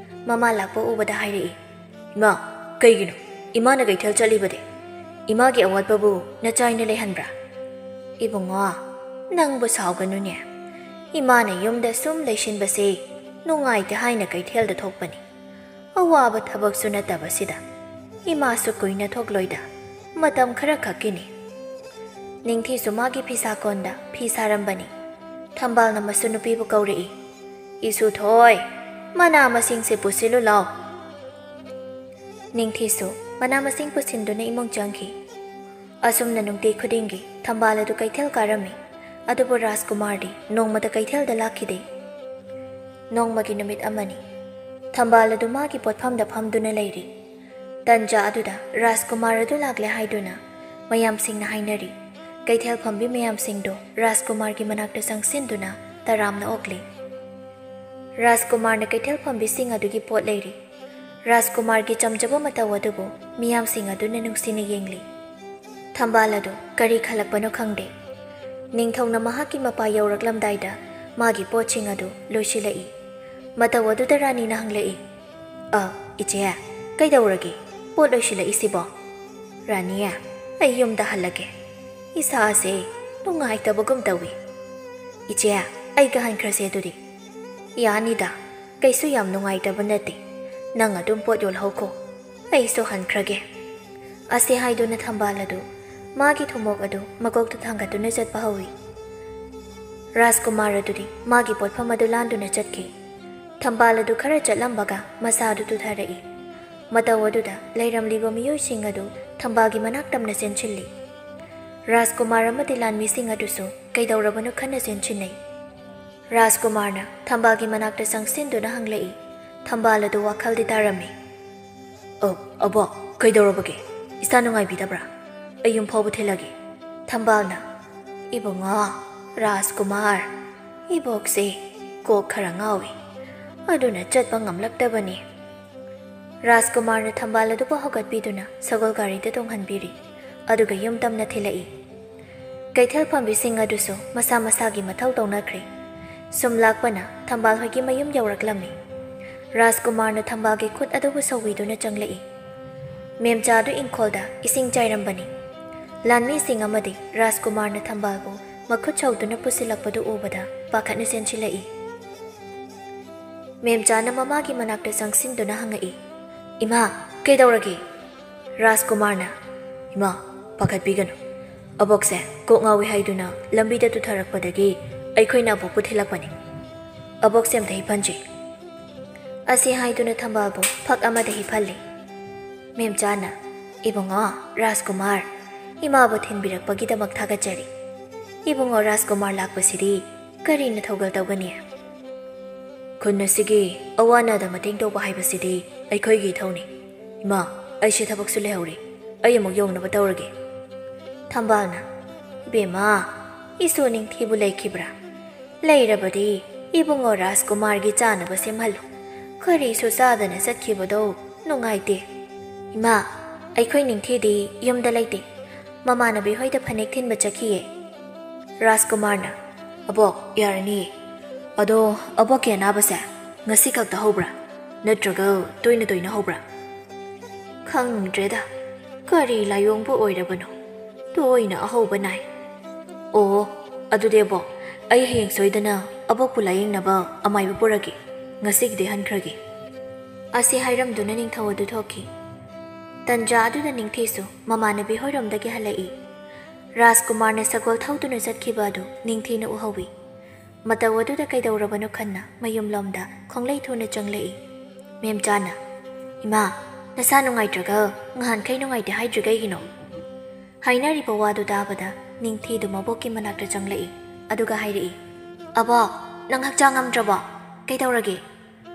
ꯃꯃꯥ ꯂꯥꯛꯄ ꯎꯕꯗ ꯍꯥꯏꯔꯛꯏ, "ꯏꯃꯥ, ꯀꯩꯒꯤꯅꯣ? ꯏꯃꯥꯅ ꯀꯩꯊꯦꯜ ꯆꯠꯂꯤꯕꯗꯤ? ꯏꯃꯥꯒꯤ ꯑꯋꯥꯠꯄꯕꯨ ꯅꯆꯥꯏꯅ ꯂꯩꯍꯟꯕ꯭ꯔꯥ?" "ꯏꯕꯨꯡꯉꯣ, "ꯅꯪꯕꯨ ꯁꯥꯎꯒꯅꯨꯅꯦ꯫ ꯏꯃꯥꯅ ꯌꯨꯝꯗ ꯁꯨꯝ ꯂꯩꯁꯤꯟꯕꯁꯦ ꯅꯨꯡꯉꯥꯏꯇꯦ ꯍꯥꯏꯅ ꯀꯩꯊꯦꯜꯗ ꯊꯣꯛꯄꯅꯤ꯫ ꯑꯋꯥꯕ ꯊꯕꯛꯁꯨ ꯅꯠꯇꯕꯁꯤꯗ ꯏꯃꯥꯁꯨ ꯀꯨꯏꯅ ꯊꯣꯛꯂꯣꯏꯗ, ꯃꯇꯝ ꯈꯔ ꯈꯛꯀꯤꯅꯤ꯫" ꯅꯤꯡꯊꯤꯁꯨ ꯃꯥꯒꯤ ꯐꯤꯁꯥꯀꯣꯟꯗ ꯐꯤ ꯁꯥꯔꯝꯕꯅꯤ꯫ ꯊꯝꯕꯥꯜꯅ ꯃꯁꯨ ꯅꯨꯄꯤꯕꯨ ꯀꯧꯔꯛꯏ, "ꯏꯁꯨꯊꯣꯏ, ꯃꯅꯥ ꯃꯁꯤꯡꯁꯦ ꯄꯨꯁꯤꯜꯂꯨ ꯂꯥꯎ꯫" ꯅꯤꯡꯊꯤꯁꯨ ꯃꯅꯥ ꯃꯁꯤꯡ ꯄꯨꯁꯤꯟꯗꯨꯅ ꯏꯃꯨꯡ ꯆꯪꯈꯤ꯫ ꯑꯁꯨꯝꯅ ꯅꯨꯡꯇꯤ ꯈꯨꯗꯤꯡꯒꯤ ꯊꯝꯕꯥꯜ ꯑꯗꯨ ꯀꯩꯊꯦꯜ ꯀꯥꯔꯝꯃꯤ꯫ ꯑꯗꯨꯕꯨ ꯔꯥꯖꯀꯨꯃꯥꯔꯗꯤ ꯅꯣꯡꯃꯇ ꯀꯩꯊꯦꯜꯗ ꯂꯥꯛꯈꯤꯗꯦ꯫ ꯅꯣꯡꯃꯒꯤ ꯅꯨꯃꯤꯠ ꯑꯃꯅꯤ꯫ ꯊꯝꯕꯥꯜ ꯑꯗꯨ ꯃꯥꯒꯤ ꯄꯣꯠꯐꯝꯗ ꯐꯝꯗꯨꯅ ꯂꯩꯔꯤ꯫ ꯇꯟꯖꯥ ꯑꯗꯨꯗ ꯔꯥꯖꯀꯨꯃꯥꯔ ꯑꯗꯨ ꯂꯥꯛꯂꯦ ꯍꯥꯏꯗꯨꯅ ꯃꯌꯥꯝꯁꯤꯡꯅ ꯍꯥꯏꯅꯔꯤ꯫ ꯀꯩꯊꯦꯜ ꯐꯝꯕꯤ ꯃꯌꯥꯝꯁꯤꯡꯗꯨ ꯔꯥꯖꯀꯨꯃꯥꯔꯒꯤ ꯃꯅꯥꯛꯇ ꯆꯪꯁꯤꯟꯗꯨꯅ ꯇꯔꯥꯝꯅ ꯑꯣꯛꯂꯤ꯫ ꯔꯥꯖꯀꯨꯃꯥꯔꯅ ꯀꯩꯊꯦꯜ ꯐꯝꯕꯤꯁꯤꯡ ꯑꯗꯨꯒꯤ ꯄꯣꯠ ꯂꯩꯔꯤ꯫ ꯔꯥꯖꯀꯨꯃꯥꯔꯒꯤ ꯆꯝꯖꯕ ꯃꯇꯧ ꯑꯗꯨꯕꯨ ꯃꯤꯌꯥꯝꯁꯤꯡ ꯑꯗꯨꯅ ꯅꯨꯡꯁꯤꯅ ꯌꯦꯡꯂꯤ꯫ ꯊꯝꯕꯥꯜ ꯑꯗꯨ ꯀꯔꯤ ꯈꯜꯂꯛꯄꯅꯣ ꯈꯪꯗꯦ꯫ ꯅꯤꯡꯊꯧꯅ ꯃꯍꯥꯛꯀꯤ ꯃꯄꯥ ꯌꯧꯔꯛꯂꯝꯗꯥꯏꯗ ꯃꯥꯒꯤ ꯄꯣꯠꯁꯤꯡ ꯑꯗꯨ ꯂꯣꯏꯁꯤꯜꯂꯛꯏ꯫ ꯃꯇꯧ ꯑꯗꯨꯗ ꯔꯥꯅꯤꯅ ꯍꯪꯂꯛꯏ, "ꯑ, ꯏꯆꯦ, ꯀꯩꯗꯧꯔꯒꯦ? ꯄꯣꯠ ꯂꯣꯏꯁꯤꯜꯂꯛꯏꯁꯤꯕꯣ?" "ꯔꯥꯅꯤ, ꯑꯩ ꯌꯨꯝꯗ ꯍꯜꯂꯒꯦ꯫ ꯏꯁꯥꯁꯦ ꯅꯨꯡꯉꯥꯏꯇꯕꯒꯨꯝ ꯇꯧꯏ꯫" "ꯏꯆꯦ, ꯑꯩꯒ ꯍꯟꯈ꯭ꯔꯁꯦ ꯑꯗꯨꯗꯤ꯫" "ꯌꯥꯅꯤꯗ, ꯀꯩꯁꯨ ꯌꯥꯝ ꯅꯨꯡꯉꯥꯏꯇꯕ ꯅꯠꯇꯦ꯫ ꯅꯪ ꯑꯗꯨꯝ ꯄꯣꯠ ꯌꯣꯜꯍꯧꯈꯣ, ꯑꯩꯁꯨ ꯍꯟꯈ꯭ꯔꯒꯦ꯫" ꯑꯁꯤ ꯍꯥꯏꯗꯨꯅ ꯊꯝꯕꯥꯜ ꯑꯗꯨ ꯃꯥꯒꯤ ꯊꯨꯝꯃꯣꯛ ꯑꯗꯨ ꯃꯀꯣꯛꯇ ꯊꯥꯡꯒꯠꯇꯨꯅ ꯆꯠꯄ ꯍꯧꯏ꯫ ꯔꯥꯖꯀꯨꯃꯥꯔ ꯑꯗꯨꯗꯤ ꯃꯥꯒꯤ ꯄꯣꯠꯐꯝ ꯑꯗꯨ ꯂꯥꯟꯗꯨꯅ ꯆꯠꯈꯤ꯫ ꯊꯝꯕꯥꯜ ꯑꯗꯨ ꯈꯔ ꯆꯠꯂꯝꯕꯒ ꯃꯁꯥ ꯑꯗꯨ ꯇꯨꯊꯔꯛꯏ꯫ ꯃꯇꯧ ꯑꯗꯨꯗ ꯂꯩꯔꯝꯂꯤꯕ ꯃꯤꯑꯣꯏꯁꯤꯡ ꯑꯗꯨ ꯊꯝꯕꯥꯜꯒꯤ ꯃꯅꯥꯛ ꯇꯝꯅ ꯆꯦꯟꯁꯤꯜꯂꯤ꯫ ꯔꯥꯖꯀꯨꯃꯥꯔ ꯑꯃꯗꯤ ꯂꯥꯟꯃꯤꯁꯤꯡ ꯑꯗꯨꯁꯨ ꯀꯩꯗꯧꯔꯕꯅꯣ ꯈꯟꯅ ꯆꯦꯟꯁꯤꯟꯅꯩ꯫ ꯔꯥꯖꯀꯨꯃꯥꯔꯅ ꯊꯝꯕꯥꯜꯒꯤ ꯃꯅꯥꯛꯇ ꯆꯪꯁꯤꯟꯗꯨꯅ ꯍꯪꯂꯛꯏ꯫ ꯊꯝꯕꯥꯜ ꯑꯗꯨ ꯋꯥꯈꯜꯗꯤ ꯇꯥꯔꯝꯃꯤ꯫ "ꯑꯣ, ꯑꯕꯣꯛ, ꯀꯩꯗꯧꯔꯕꯒꯦ? ꯏꯁꯥ ꯅꯨꯡꯉꯥꯏꯕꯤꯗꯕ꯭ꯔꯥ? ꯑꯩ ꯌꯨꯝ ꯐꯥꯎꯕ ꯊꯤꯜꯂꯒꯦ꯫" ꯊꯝꯕꯥꯜꯅ, "ꯏꯕꯨꯡꯉꯣ, ꯔꯥꯖꯀꯨꯃꯥꯔ, ꯏꯕꯣꯛꯁꯦ ꯀꯣꯛ ꯈꯔ ꯉꯥꯎꯏ, ꯑꯗꯨꯅ ꯆꯠꯄ ꯉꯝꯂꯛꯇꯕꯅꯤ꯫" ꯔꯥꯖꯀꯨꯃꯥꯔꯅ ꯊꯝꯕꯥꯜ ꯑꯗꯨꯕꯨ ꯍꯧꯒꯠꯄꯤꯗꯨꯅ ꯁꯒꯣꯜ ꯒꯥꯔꯤꯗ ꯇꯣꯡꯍꯟꯕꯤꯔꯤ, ꯑꯗꯨꯒ ꯌꯨꯝ ꯇꯝꯅ ꯊꯤꯜꯂꯛꯏ꯫ ꯀꯩꯊꯦꯜ ꯐꯝꯕꯤꯁꯤꯡ ꯑꯗꯨꯁꯨ ꯃꯁꯥ ꯃꯁꯥꯒꯤ ꯃꯊꯧ ꯇꯧꯅꯈ꯭ꯔꯦ꯫ ꯁꯨꯝ ꯂꯥꯛꯄꯅ ꯊꯝꯕꯥꯜ ꯍꯣꯏꯒꯤ ꯃꯌꯨꯝ ꯌꯧꯔꯛꯂꯝꯃꯤ꯫ ꯔꯥꯖꯀꯨꯃꯥꯔꯅ ꯊꯝꯕꯥꯜꯒꯤ ꯈꯨꯠ ꯑꯗꯨꯕꯨ ꯁꯧꯕꯤꯗꯨꯅ ꯆꯪꯂꯛꯏ꯫ ꯃꯦꯝꯆꯥ ꯑꯗꯨ ꯏꯪꯈꯣꯜꯗ ꯏꯁꯤꯡ ꯆꯥꯏꯔꯝꯕꯅꯤ꯫ ꯂꯥꯟꯃꯤꯁꯤꯡ ꯑꯃꯗꯤ ꯔꯥꯖꯀꯨꯃꯥꯔꯅ ꯊꯝꯕꯥꯜꯕꯨ ꯃꯈꯨꯠ ꯁꯧꯗꯨꯅ ꯄꯨꯁꯤꯜꯂꯛꯄꯗꯨ ꯎꯕꯗ ꯄꯥꯈꯠꯅ ꯆꯦꯟꯁꯤꯜꯂꯛꯏ꯫ ꯃꯦꯝꯆꯥꯅ ꯃꯃꯥꯒꯤ ꯃꯅꯥꯛꯇ ꯆꯪꯁꯤꯟꯗꯨꯅ ꯍꯪꯉꯛꯏ, "ꯏꯃꯥ, ꯀꯩꯗꯧꯔꯒꯦ?" ꯔꯥꯖꯀꯨꯃꯥꯔꯅ, "ꯏꯃꯥ, ꯄꯥꯈꯠꯄꯤꯒꯅꯨ꯫ ꯑꯕꯣꯛꯁꯦ ꯀꯣꯛ ꯉꯥꯎꯏ ꯍꯥꯏꯗꯨꯅ ꯂꯝꯕꯤꯗ ꯇꯨꯊꯔꯛꯄꯗꯒꯤ ꯑꯩꯈꯣꯏꯅ ꯑꯕꯣꯛꯄꯨ ꯊꯤꯜꯂꯛꯄꯅꯤ꯫ ꯑꯕꯣꯛꯁꯦ ꯑꯝꯇ ꯍꯤꯞꯍꯟꯁꯤ꯫" ꯑꯁꯤ ꯍꯥꯏꯗꯨꯅ ꯊꯝꯕꯥꯜꯕꯨ ꯐꯛ ꯑꯃꯗ ꯍꯤꯞꯍꯜꯂꯤ꯫ ꯃꯦꯝꯆꯥꯅ, "ꯏꯕꯨꯡꯉꯣ ꯔꯥꯖꯀꯨꯃꯥꯔ, ꯏꯃꯥꯕꯨ ꯊꯤꯟꯕꯤꯔꯛꯄꯒꯤꯗꯃꯛ ꯊꯥꯒꯠꯆꯔꯤ꯫ ꯏꯕꯨꯡꯉꯣ ꯔꯥꯖꯀꯨꯃꯥꯔ ꯂꯥꯛꯄꯁꯤꯗꯤ ꯀꯔꯤꯅ ꯊꯧꯒꯜ ꯇꯧꯒꯅꯤ? ꯈꯨꯟ ꯑꯁꯤꯒꯤ ꯑꯋꯥ ꯑꯅꯥꯗ ꯃꯇꯦꯡ ꯇꯧꯕ ꯍꯥꯏꯕꯁꯤꯗꯤ ꯑꯩꯈꯣꯏꯒꯤ ꯏꯊꯧꯅꯤ꯫ ꯏꯃꯥ, ꯑꯩꯁꯦ ꯊꯕꯛꯁꯨ ꯂꯩꯍꯧꯔꯦ꯫ ꯑꯩ ꯑꯃꯨꯛ ꯌꯧꯅꯕ ꯇꯧꯔꯒꯦ꯫" ꯊꯝꯕꯥꯜꯅ, "ꯏꯕꯦꯝꯃ, ꯏꯁꯨ ꯅꯤꯡꯊꯤꯕꯨ ꯂꯩꯈꯤꯕ꯭ꯔꯥ? ꯂꯩꯔꯕꯗꯤ ꯏꯕꯨꯡꯉꯣ ꯔꯥꯖꯀꯨꯃꯥꯔꯒꯤ ꯆꯥꯅꯕ ꯁꯦꯝꯍꯜꯂꯨ꯫ ꯀꯔꯤꯁꯨ ꯆꯥꯗꯅ ꯆꯠꯈꯤꯕꯗꯣ ꯅꯨꯡꯉꯥꯏꯇꯦ꯫" "ꯏꯃꯥ, ꯑꯩꯈꯣꯏ ꯅꯤꯡꯊꯤꯗꯤ ꯌꯨꯝꯗ ꯂꯩꯇꯦ꯫ ꯃꯃꯥꯟꯅꯕꯤ ꯍꯣꯏꯗ ꯐꯅꯦꯛ ꯊꯤꯟꯕ ꯆꯠꯈꯤꯌꯦ꯫" ꯔꯥꯖꯀꯨꯃꯥꯔꯅ, "ꯑꯕꯣꯛ, ꯌꯥꯔꯅꯤꯌꯦ꯫ ꯑꯗꯣ ꯑꯕꯣꯛꯀꯤ ꯑꯅꯥꯕꯁꯦ ꯉꯁꯤ ꯈꯛꯇ ꯍꯧꯕ꯭ꯔꯥ? ꯅꯠꯇ꯭ꯔꯒ ꯇꯣꯏꯅ ꯇꯣꯏꯅ ꯍꯧꯕ꯭ꯔꯥ?" "ꯈꯪꯗ꯭ꯔꯦꯗ, ꯀꯔꯤ ꯂꯥꯏꯑꯣꯡꯕꯨ ꯑꯣꯏꯔꯕꯅꯣ, ꯇꯣꯏꯅ ꯑꯍꯧꯕ ꯅꯥꯏ꯫" "ꯑꯣ, ꯑꯗꯨꯗꯤ ꯑꯕꯣꯛ, ꯑꯩ ꯍꯌꯦꯡ ꯁꯣꯏꯗꯅ ꯑꯕꯣꯛꯄꯨ ꯂꯥꯏꯌꯦꯡꯅꯕ ꯑꯃꯥꯏꯕ ꯄꯨꯔꯒꯦ꯫ ꯉꯁꯤꯒꯤꯗꯤ ꯍꯟꯈ꯭ꯔꯒꯦ꯫" ꯑꯁꯤ ꯍꯥꯏꯔꯝꯗꯨꯅ ꯅꯤꯡꯊꯧ ꯑꯗꯨ ꯊꯣꯛꯈꯤ꯫ ꯇꯟꯖꯥ ꯑꯗꯨꯗ ꯅꯤꯡꯊꯤꯁꯨ ꯃꯃꯥꯟꯅꯕꯤ ꯍꯣꯏꯔꯣꯝꯗꯒꯤ ꯍꯜꯂꯛꯏ꯫ ꯔꯥꯖꯀꯨꯃꯥꯔꯅ ꯁꯒꯣꯜ ꯊꯧꯗꯨꯅ ꯆꯠꯈꯤꯕ ꯑꯗꯨ ꯅꯤꯡꯊꯤꯅ ꯎꯍꯧꯏ꯫ ꯃꯇꯧ ꯑꯗꯨꯗ ꯀꯩꯗꯧꯔꯕꯅꯣ ꯈꯟꯅ ꯃꯌꯨꯝꯂꯣꯝꯗ ꯈꯣꯡꯂꯩ ꯊꯨꯅ ꯆꯪꯂꯛꯏ꯫ ꯃꯦꯝꯆꯥꯅ, "ꯏꯃꯥ, ꯅꯁꯥ ꯅꯨꯡꯉꯥꯏꯇ꯭ꯔꯒ ꯉꯍꯥꯟꯈꯩ ꯅꯨꯡꯉꯥꯏꯇꯦ ꯍꯥꯏꯗ꯭ꯔꯤ ꯀꯩꯒꯤꯅꯣ?" ꯍꯥꯏꯅꯔꯤꯕ ꯋꯥꯗꯨ ꯇꯥꯕꯗ ꯅꯤꯡꯊꯤꯗꯨ ꯃꯕꯣꯛꯀꯤ ꯃꯅꯥꯛꯇ ꯆꯪꯂꯛꯏ꯫ ꯑꯗꯨꯒ ꯍꯥꯏꯔꯛꯏ, "ꯑꯕꯣꯛ, ꯅꯪ ꯍꯛꯆꯥꯡ ꯉꯝꯗ꯭ꯔꯕꯣ? ꯀꯩꯗꯧꯔꯒꯦ?"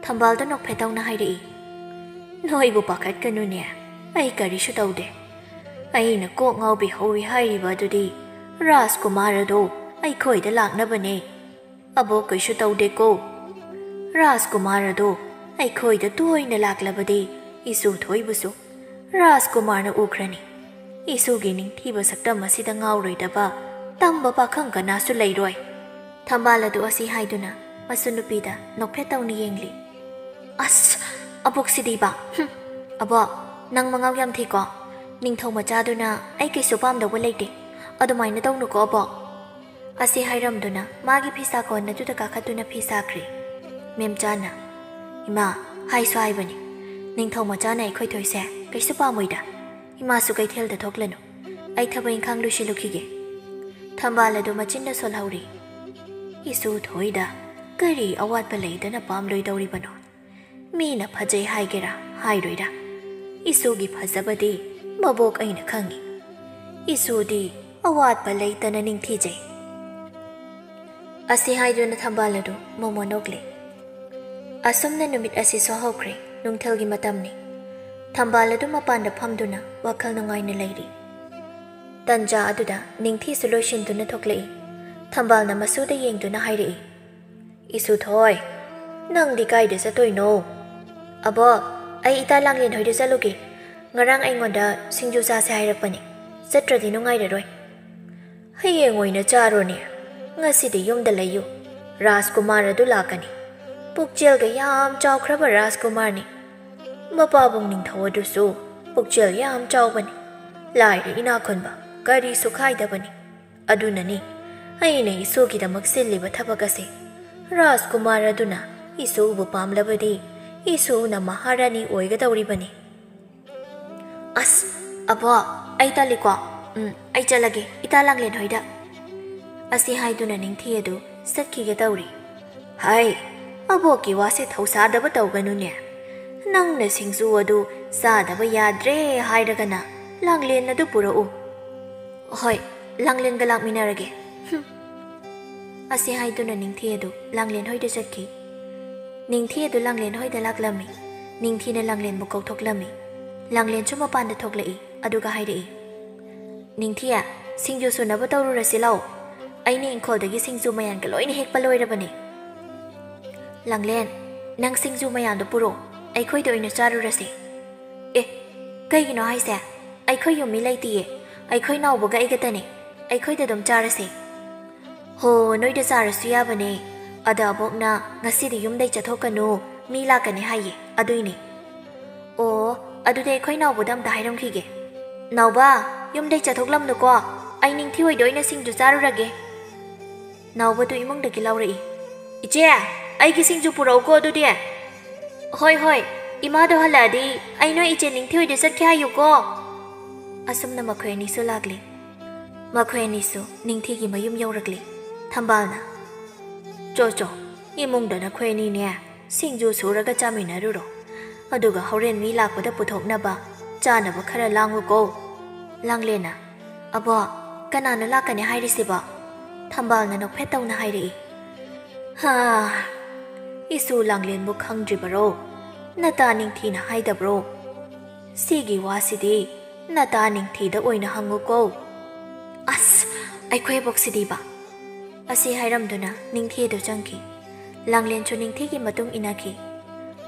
ꯊꯝꯕꯥꯜꯗ ꯅꯣꯛꯐꯦꯠ ꯇꯧꯅ ꯍꯥꯏꯔꯛꯏ꯫ "ꯅꯣꯏꯕꯨ ꯄꯥꯈꯠꯀꯅꯨꯅꯦ, ꯑꯩ ꯀꯔꯤꯁꯨ ꯇꯧꯗꯦ꯫ ꯑꯩꯅ ꯀꯣꯛ ꯉꯥꯎꯕꯤ ꯍꯧꯏ ꯍꯥꯏꯔꯤꯕ ꯑꯗꯨꯗꯤ ꯔꯥꯖꯀꯨꯃꯥꯔ ꯑꯗꯣ ꯑꯩꯈꯣꯏꯗ ꯂꯥꯛꯅꯕꯅꯦ꯫ ꯑꯕꯣꯛ ꯀꯩꯁꯨ ꯇꯧꯗꯦꯀꯣ꯫ ꯔꯥꯖꯀꯨꯃꯥꯔ ꯑꯗꯣ ꯑꯩꯈꯣꯏꯗ ꯇꯣꯏꯅ ꯂꯥꯛꯂꯕꯗꯤ ꯏꯁꯨ ꯊꯣꯏꯕꯨꯁꯨ ꯔꯥꯖꯀꯨꯃꯥꯔꯅ ꯎꯈ꯭ꯔꯅꯤ꯫ ꯏꯁꯨꯒꯤ ꯅꯤꯡꯊꯤꯕ ꯁꯛꯇꯝ ꯑꯁꯤꯗ ꯉꯥꯎꯔꯣꯏꯗꯕ ꯇꯝꯕ ꯄꯥꯈꯪ ꯀꯅꯥꯁꯨ ꯂꯩꯔꯣꯏ꯫" ꯊꯝꯕꯥꯜ ꯑꯗꯨ ꯑꯁꯤ ꯍꯥꯏꯗꯨꯅ ꯃꯁꯨ ꯅꯨꯄꯤꯗ ꯅꯣꯛꯐꯦꯠ ꯇꯧꯅ ꯌꯦꯡꯂꯤ꯫ "ꯑꯁ, ꯑꯕꯣꯛꯁꯤꯗꯤꯕ꯫ ꯍꯨꯝ꯫ ꯑꯕꯣꯛ, ꯅꯪ ꯃꯉꯥꯎ ꯌꯥꯝ ꯊꯤꯀꯣ꯫ ꯅꯤꯡꯊꯧ ꯃꯆꯥꯗꯨꯅ ꯑꯩ ꯀꯩꯁꯨ ꯄꯥꯝꯗꯧꯕ ꯂꯩꯇꯦ꯫ ꯑꯗꯨꯃꯥꯏꯅ ꯇꯧꯅꯨꯀꯣ ꯑꯕꯣꯛ꯫" ꯑꯁꯤ ꯍꯥꯏꯔꯝꯗꯨꯅ ꯃꯥꯒꯤ ꯐꯤꯁꯥ ꯀꯣꯟ ꯑꯗꯨꯗ ꯀꯥꯈꯠꯇꯨꯅ ꯐꯤ ꯁꯥꯈ꯭ꯔꯦ꯫ ꯃꯦꯝꯆꯥꯅ, "ꯏꯃꯥ, ꯍꯥꯏꯁꯨ ꯍꯥꯏꯕꯅꯤ, ꯅꯤꯡꯊꯧ ꯃꯆꯥꯅ ꯑꯩꯈꯣꯏ ꯊꯣꯏꯁꯦ ꯀꯩꯁꯨ ꯄꯥꯝꯃꯣꯏꯗ꯫ ꯏꯃꯥꯁꯨ ꯀꯩꯊꯦꯜꯗ ꯊꯣꯛꯂꯅꯨ꯫ ꯑꯩ ꯊꯕꯛ ꯏꯪꯈꯥꯡ ꯂꯣꯏꯁꯤꯜꯂꯨꯈꯤꯒꯦ꯫" ꯊꯝꯕꯥꯜ ꯑꯗꯨ ꯃꯆꯤꯟꯗ ꯁꯣꯜꯍꯧꯔꯤ꯫ "ꯏꯁꯨ ꯊꯣꯏꯗ ꯀꯔꯤ ꯑꯋꯥꯠꯄ ꯂꯩꯗꯅ ꯄꯥꯝꯂꯣꯏꯗꯧꯔꯤꯕꯅꯣ? ꯃꯤꯅ ꯐꯖꯩ ꯍꯥꯏꯒꯦꯔꯥ ꯍꯥꯏꯔꯣꯏꯔꯥ, ꯏꯁꯨꯒꯤ ꯐꯖꯕꯗꯤ ꯃꯕꯣꯛ ꯑꯩꯅ ꯈꯪꯉꯤ꯫ ꯏꯁꯨꯗꯤ ꯑꯋꯥꯠꯄ ꯂꯩꯇꯅ ꯅꯤꯡꯊꯤꯖꯩ꯫" ꯑꯁꯤ ꯍꯥꯏꯗꯨꯅ ꯊꯝꯕꯥꯜ ꯑꯗꯨ ꯃꯣꯃꯣ ꯅꯣꯛꯂꯦ꯫ ꯑꯁꯨꯝꯅ ꯅꯨꯃꯤꯠ ꯑꯁꯤꯁꯨ ꯍꯧꯈ꯭ꯔꯦ꯫ ꯅꯨꯡꯊꯤꯜꯒꯤ ꯃꯇꯝꯅꯤ꯫ ꯊꯝꯕꯥꯜ ꯑꯗꯨ ꯃꯄꯥꯟꯗ ꯐꯝꯗꯨꯅ ꯋꯥꯈꯜ ꯅꯨꯡꯉꯥꯏꯅ ꯂꯩꯔꯤ꯫ ꯇꯟꯖꯥ ꯑꯗꯨꯗ ꯅꯤꯡꯊꯤꯁꯨ ꯂꯣꯏꯁꯤꯟꯗꯨꯅ ꯊꯣꯛꯂꯛꯏ꯫ ꯊꯝꯕꯥꯜꯅ ꯃꯁꯨꯗ ꯌꯦꯡꯗꯨꯅ ꯍꯥꯏꯔꯛꯏ, "ꯏꯁꯨꯊꯣꯏ, ꯅꯪꯗꯤ ꯀꯥꯏꯗ ꯆꯠꯇꯣꯏꯅꯣ?" "ꯑꯕꯣꯛ, ꯑꯩ ꯏꯇꯥ ꯂꯥꯡꯂꯦꯟ ꯍꯣꯏꯗ ꯆꯠꯂꯨꯒꯦ꯫ ꯉꯔꯥꯡ ꯑꯩꯉꯣꯟꯗ ꯁꯤꯡꯖꯨ ꯆꯥꯁꯦ ꯍꯥꯏꯔꯛꯄꯅꯦ꯫ ꯆꯠꯇ꯭ꯔꯗꯤ ꯅꯨꯡꯉꯥꯏꯔꯔꯣꯏ꯫" "ꯍꯌꯦꯡ ꯑꯣꯏꯅ ꯆꯥꯔꯣꯅꯦ꯫ ꯉꯁꯤꯗꯤ ꯌꯨꯝꯗ ꯂꯩꯌꯨ꯫ ꯔꯥꯖꯀꯨꯃꯥꯔ ꯑꯗꯨ ꯂꯥꯛꯀꯅꯤ꯫ ꯄꯨꯛꯆꯦꯜꯒ ꯌꯥꯝ ꯆꯥꯎꯈ꯭ꯔꯕ ꯔꯥꯖꯀꯨꯃꯥꯔꯅꯤ꯫ ꯃꯄꯥꯕꯨꯡ ꯅꯤꯡꯊꯧ ꯑꯗꯨꯁꯨ ꯄꯨꯛꯆꯦꯜ ꯌꯥꯝ ꯆꯥꯎꯕꯅꯤ꯫ ꯂꯥꯏꯔ ꯏꯅꯥꯛ ꯈꯨꯟꯕ ꯀꯔꯤꯁꯨ ꯈꯥꯏꯗꯕꯅꯤ꯫ ꯑꯗꯨꯅꯅꯤ ꯑꯩꯅ ꯏꯁꯨꯒꯤꯗꯃꯛ ꯁꯤꯜꯂꯤꯕ ꯊꯕꯛ ꯑꯁꯤ꯫ ꯔꯥꯖꯀꯨꯃꯥꯔ ꯑꯗꯨꯅ ꯏꯁꯨꯕꯨ ꯄꯥꯝꯂꯕꯗꯤ ꯏꯁꯨꯅ ꯃꯍꯥꯔꯥꯅꯤ ꯑꯣꯏꯒꯗꯧꯔꯤꯕꯅꯤ꯫" "ꯑꯁ, ꯑꯕꯣꯛ, ꯑꯩ ꯇꯜꯂꯤꯀꯣ꯫ ꯎꯝ, ꯑꯩ ꯆꯠꯂꯒꯦ ꯏꯇꯥ ꯂꯥꯡꯂꯦꯟ ꯍꯣꯏꯗ꯫" ꯑꯁꯤ ꯍꯥꯏꯗꯨꯅ ꯅꯤꯡꯊꯤ ꯑꯗꯨ ꯆꯠꯈꯤꯒꯦ ꯇꯧꯔꯤ꯫ "ꯍꯥꯏ, ꯑꯕꯣꯛꯀꯤ ꯋꯥꯁꯦ ꯊꯧꯁꯥꯗꯕ ꯇꯧꯒꯅꯨꯅꯦ꯫ ꯅꯪꯅ ꯁꯤꯡꯖꯨ ꯑꯗꯨ ꯆꯥꯗꯕ ꯌꯥꯗ꯭ꯔꯦ ꯍꯥꯏꯔꯒꯅ ꯂꯥꯡꯂꯦꯟ ꯑꯗꯨ ꯄꯨꯔꯛꯎ꯫" "ꯍꯣꯏ, ꯂꯥꯡꯂꯦꯟꯒ ꯂꯥꯛꯃꯤꯟꯅꯔꯒꯦ꯫" ꯍꯨꯝ꯫ ꯑꯁꯤ ꯍꯥꯏꯗꯨꯅ ꯅꯤꯡꯊꯤ ꯑꯗꯨ ꯂꯥꯡꯂꯦꯟ ꯍꯣꯏꯗ ꯆꯠꯈꯤ꯫ ꯅꯤꯡꯊꯤ ꯑꯗꯨ ꯂꯥꯡꯂꯦꯟ ꯍꯣꯏꯗ ꯂꯥꯛꯂꯝꯃꯤ꯫ ꯅꯤꯡꯊꯤꯅ ꯂꯥꯡꯂꯦꯟꯕꯨ ꯀꯧꯊꯣꯛꯂꯝꯃꯤ꯫ ꯂꯥꯡꯂꯦꯟꯁꯨ ꯃꯄꯥꯟꯗ ꯊꯣꯛꯂꯛꯏ, ꯑꯗꯨꯒ ꯍꯥꯏꯔꯛꯏ, "ꯅꯤꯡꯊꯤ, ꯁꯤꯡꯖꯨ ꯁꯨꯅꯕ ꯇꯧꯔꯨꯔꯁꯤ ꯂꯥꯛꯑꯣ꯫ ꯑꯩꯅ ꯏꯪꯈꯣꯜꯗꯒꯤ ꯁꯤꯡꯖꯨ ꯃꯌꯥꯟꯒ ꯂꯣꯏꯅ ꯍꯦꯛꯄ ꯂꯣꯏꯔꯕꯅꯦ꯫" "ꯂꯥꯡꯂꯦꯟ, ꯅꯪ ꯁꯤꯡꯖꯨ ꯃꯌꯥꯟꯗꯣ ꯄꯨꯔꯛꯑꯣ, ꯑꯩꯈꯣꯏꯗ ꯑꯣꯏꯅ ꯆꯥꯔꯨꯔꯁꯦ꯫" "ꯑꯦ, ꯀꯩꯒꯤꯅꯣ ꯍꯥꯏꯁꯦ? ꯑꯩꯈꯣꯏ ꯌꯨꯝ ꯃꯤ ꯂꯩꯇꯤꯌꯦ꯫ ꯑꯩꯈꯣꯏ ꯅꯥꯎꯕꯒ ꯑꯩꯒꯇꯅꯦ꯫ ꯑꯩꯈꯣꯏꯗ ꯑꯗꯨꯝ ꯆꯥꯔꯁꯦ꯫" "ꯍꯣ, ꯅꯣꯏꯗ ꯆꯥꯔꯁꯨ ꯌꯥꯕꯅꯦ꯫ ꯑꯗ ꯑꯕꯣꯛꯅ ꯉꯁꯤꯗꯤ ꯌꯨꯝꯗꯩ ꯆꯠꯊꯣꯛꯀꯅꯨ, ꯃꯤ ꯂꯥꯛꯀꯅꯤ ꯍꯥꯏꯌꯦ, ꯑꯗꯨꯏꯅꯦ꯫" "ꯑꯣ, ꯑꯗꯨꯗꯤ ꯑꯩꯈꯣꯏ ꯅꯥꯎꯕꯗ ꯑꯝꯇ ꯍꯥꯏꯔꯝꯈꯤꯒꯦ꯫ ꯅꯥꯎꯕ, ꯌꯨꯝꯗꯩ ꯆꯠꯊꯣꯛꯂꯝꯅꯨꯀꯣ, ꯑꯩ ꯅꯤꯡꯊꯤ ꯍꯣꯏꯗ ꯑꯣꯏꯅ ꯁꯤꯡꯖꯨ ꯆꯥꯔꯨꯔꯒꯦ꯫" ꯅꯥꯎꯕꯗꯨ ꯏꯃꯨꯡꯗꯒꯤ ꯂꯥꯎꯔꯛꯏ꯫ "ꯏꯆꯦ, ꯑꯩꯒꯤ ꯁꯤꯡꯖꯨ ꯄꯨꯔꯛꯎꯀꯣ ꯑꯗꯨꯗꯤ꯫" "ꯍꯣꯏ, ꯍꯣꯏ, ꯏꯃꯥꯗꯣ ꯍꯜꯂꯛꯑꯗꯤ ꯑꯩ ꯅꯣꯏ ꯏꯆꯦ ꯅꯤꯡꯊꯤꯍꯣꯏꯗ ꯆꯠꯈꯤ ꯍꯥꯏꯌꯨꯀꯣ꯫" ꯑꯁꯨꯝꯅ ꯃꯈꯣꯏ ꯑꯅꯤꯁꯨ ꯂꯥꯛꯂꯤ꯫ ꯃꯈꯣꯏ ꯑꯅꯤꯁꯨ ꯅꯤꯡꯊꯤꯒꯤ ꯃꯌꯨꯝ ꯌꯧꯔꯛꯂꯤ꯫ ꯊꯝꯕꯥꯜꯅ, "ꯆꯣ, ꯆꯣ, ꯏꯃꯨꯡꯗ ꯅꯈꯣꯏ ꯑꯅꯤꯅꯦ ꯁꯤꯡꯖꯨ ꯁꯨꯔꯒ ꯆꯥꯃꯤꯟꯅꯔꯨꯔꯣ꯫ ꯑꯗꯨꯒ ꯍꯣꯔꯦꯟ ꯃꯤ ꯂꯥꯛꯄꯗ ꯄꯨꯊꯣꯛꯅꯕ ꯆꯥꯅꯕ ꯈꯔ ꯂꯥꯡꯉꯨꯀꯣ꯫" ꯂꯥꯡꯂꯦꯟꯅ, "ꯑꯕꯣ, ꯀꯅꯥꯅꯣ ꯂꯥꯛꯀꯅꯤ ꯍꯥꯏꯔꯤꯁꯤꯕꯣ?" ꯊꯝꯕꯥꯜꯅ ꯅꯣꯛꯐꯦꯠ ꯇꯧꯅ ꯍꯥꯏꯔꯛꯏ꯫ "ꯍꯥ, ꯏꯁꯨ ꯂꯥꯡꯂꯦꯟꯕꯨ ꯈꯪꯗ꯭ꯔꯤꯕꯔꯣ? ꯅꯇꯥ ꯅꯤꯡꯊꯤꯅ ꯍꯥꯏꯗꯕ꯭ꯔꯣ? ꯁꯤꯒꯤ ꯋꯥꯁꯤꯗꯤ ꯅꯇꯥ ꯅꯤꯡꯊꯤꯗ ꯑꯣꯏꯅ ꯍꯪꯉꯨꯀꯣ꯫" "ꯑꯁ, ꯑꯩꯈꯣꯏ ꯑꯕꯣꯛꯁꯤꯗꯤꯕ!" ꯑꯁꯤ ꯍꯥꯏꯔꯝꯗꯨꯅ ꯅꯤꯡꯊꯤꯗꯨ ꯆꯪꯈꯤ꯫ ꯂꯥꯡꯂꯦꯟꯁꯨ ꯅꯤꯡꯊꯤꯒꯤ ꯃꯇꯨꯡ ꯏꯟꯅꯈꯤ꯫